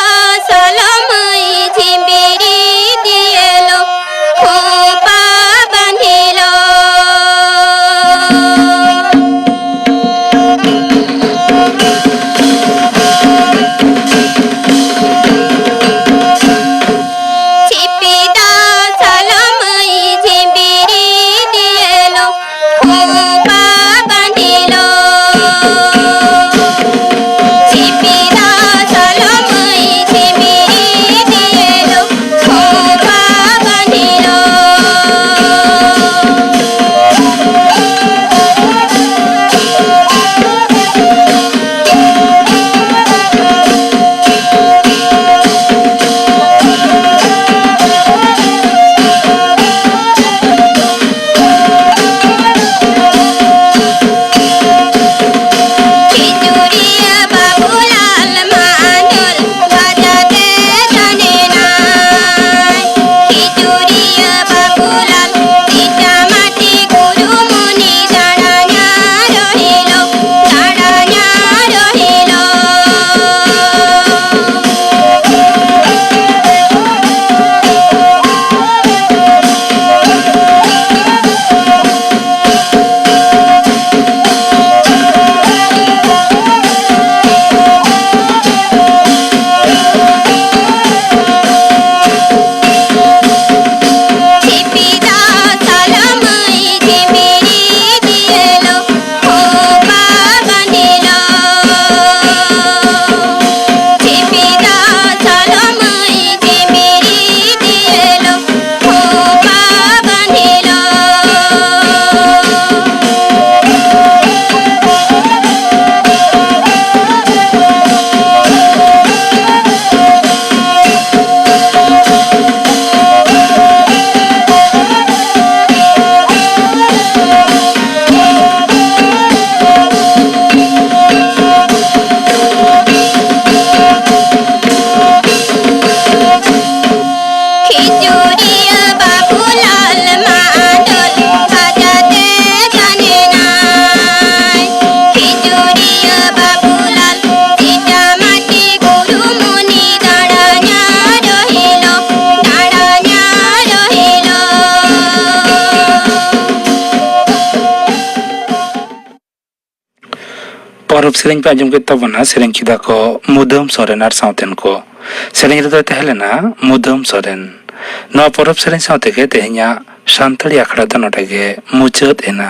ᱥᱚᱞᱚᱢᱟᱹᱭ ᱡᱷᱤᱢᱵᱤᱨᱤ ᱫᱤᱭᱮᱞᱚ ᱠᱷᱚᱯᱟ ᱵᱟᱸᱫᱷᱤᱞᱚ᱾ ᱪᱷᱤᱯᱤ ᱫᱚ ᱥᱚᱞᱚᱢᱟᱹᱭ ᱡᱷᱤᱢᱵᱤᱨᱤ ᱯᱚᱨᱚᱵᱽ ᱥᱮᱨᱮᱧ ᱯᱮ ᱟᱸᱡᱚᱢ ᱠᱮᱫ ᱛᱟᱵᱚᱱᱟ, ᱥᱮᱨᱮᱧ ᱠᱮᱫᱟ ᱠᱚ ᱢᱩᱫᱟᱹᱢ ᱥᱚᱨᱮᱱ ᱟᱨ ᱥᱟᱶᱛᱮᱱ ᱠᱚ᱾ ᱥᱮᱨᱮᱧ ᱨᱮᱫᱚᱭ ᱛᱟᱦᱮᱸ ᱞᱮᱱᱟ ᱢᱩᱫᱟᱹᱢ ᱥᱚᱨᱮᱱ᱾ ᱱᱚᱣᱟ ᱯᱚᱨᱚᱵᱽ ᱥᱮᱨᱮᱧ ᱥᱟᱶ ᱛᱮᱜᱮ ᱛᱮᱦᱮᱧᱟᱜ ᱥᱟᱱᱛᱟᱲᱤ ᱟᱠᱷᱲᱟ ᱫᱚ ᱱᱚᱰᱮ ᱜᱮ ᱢᱩᱪᱟᱹᱫ ᱮᱱᱟ᱾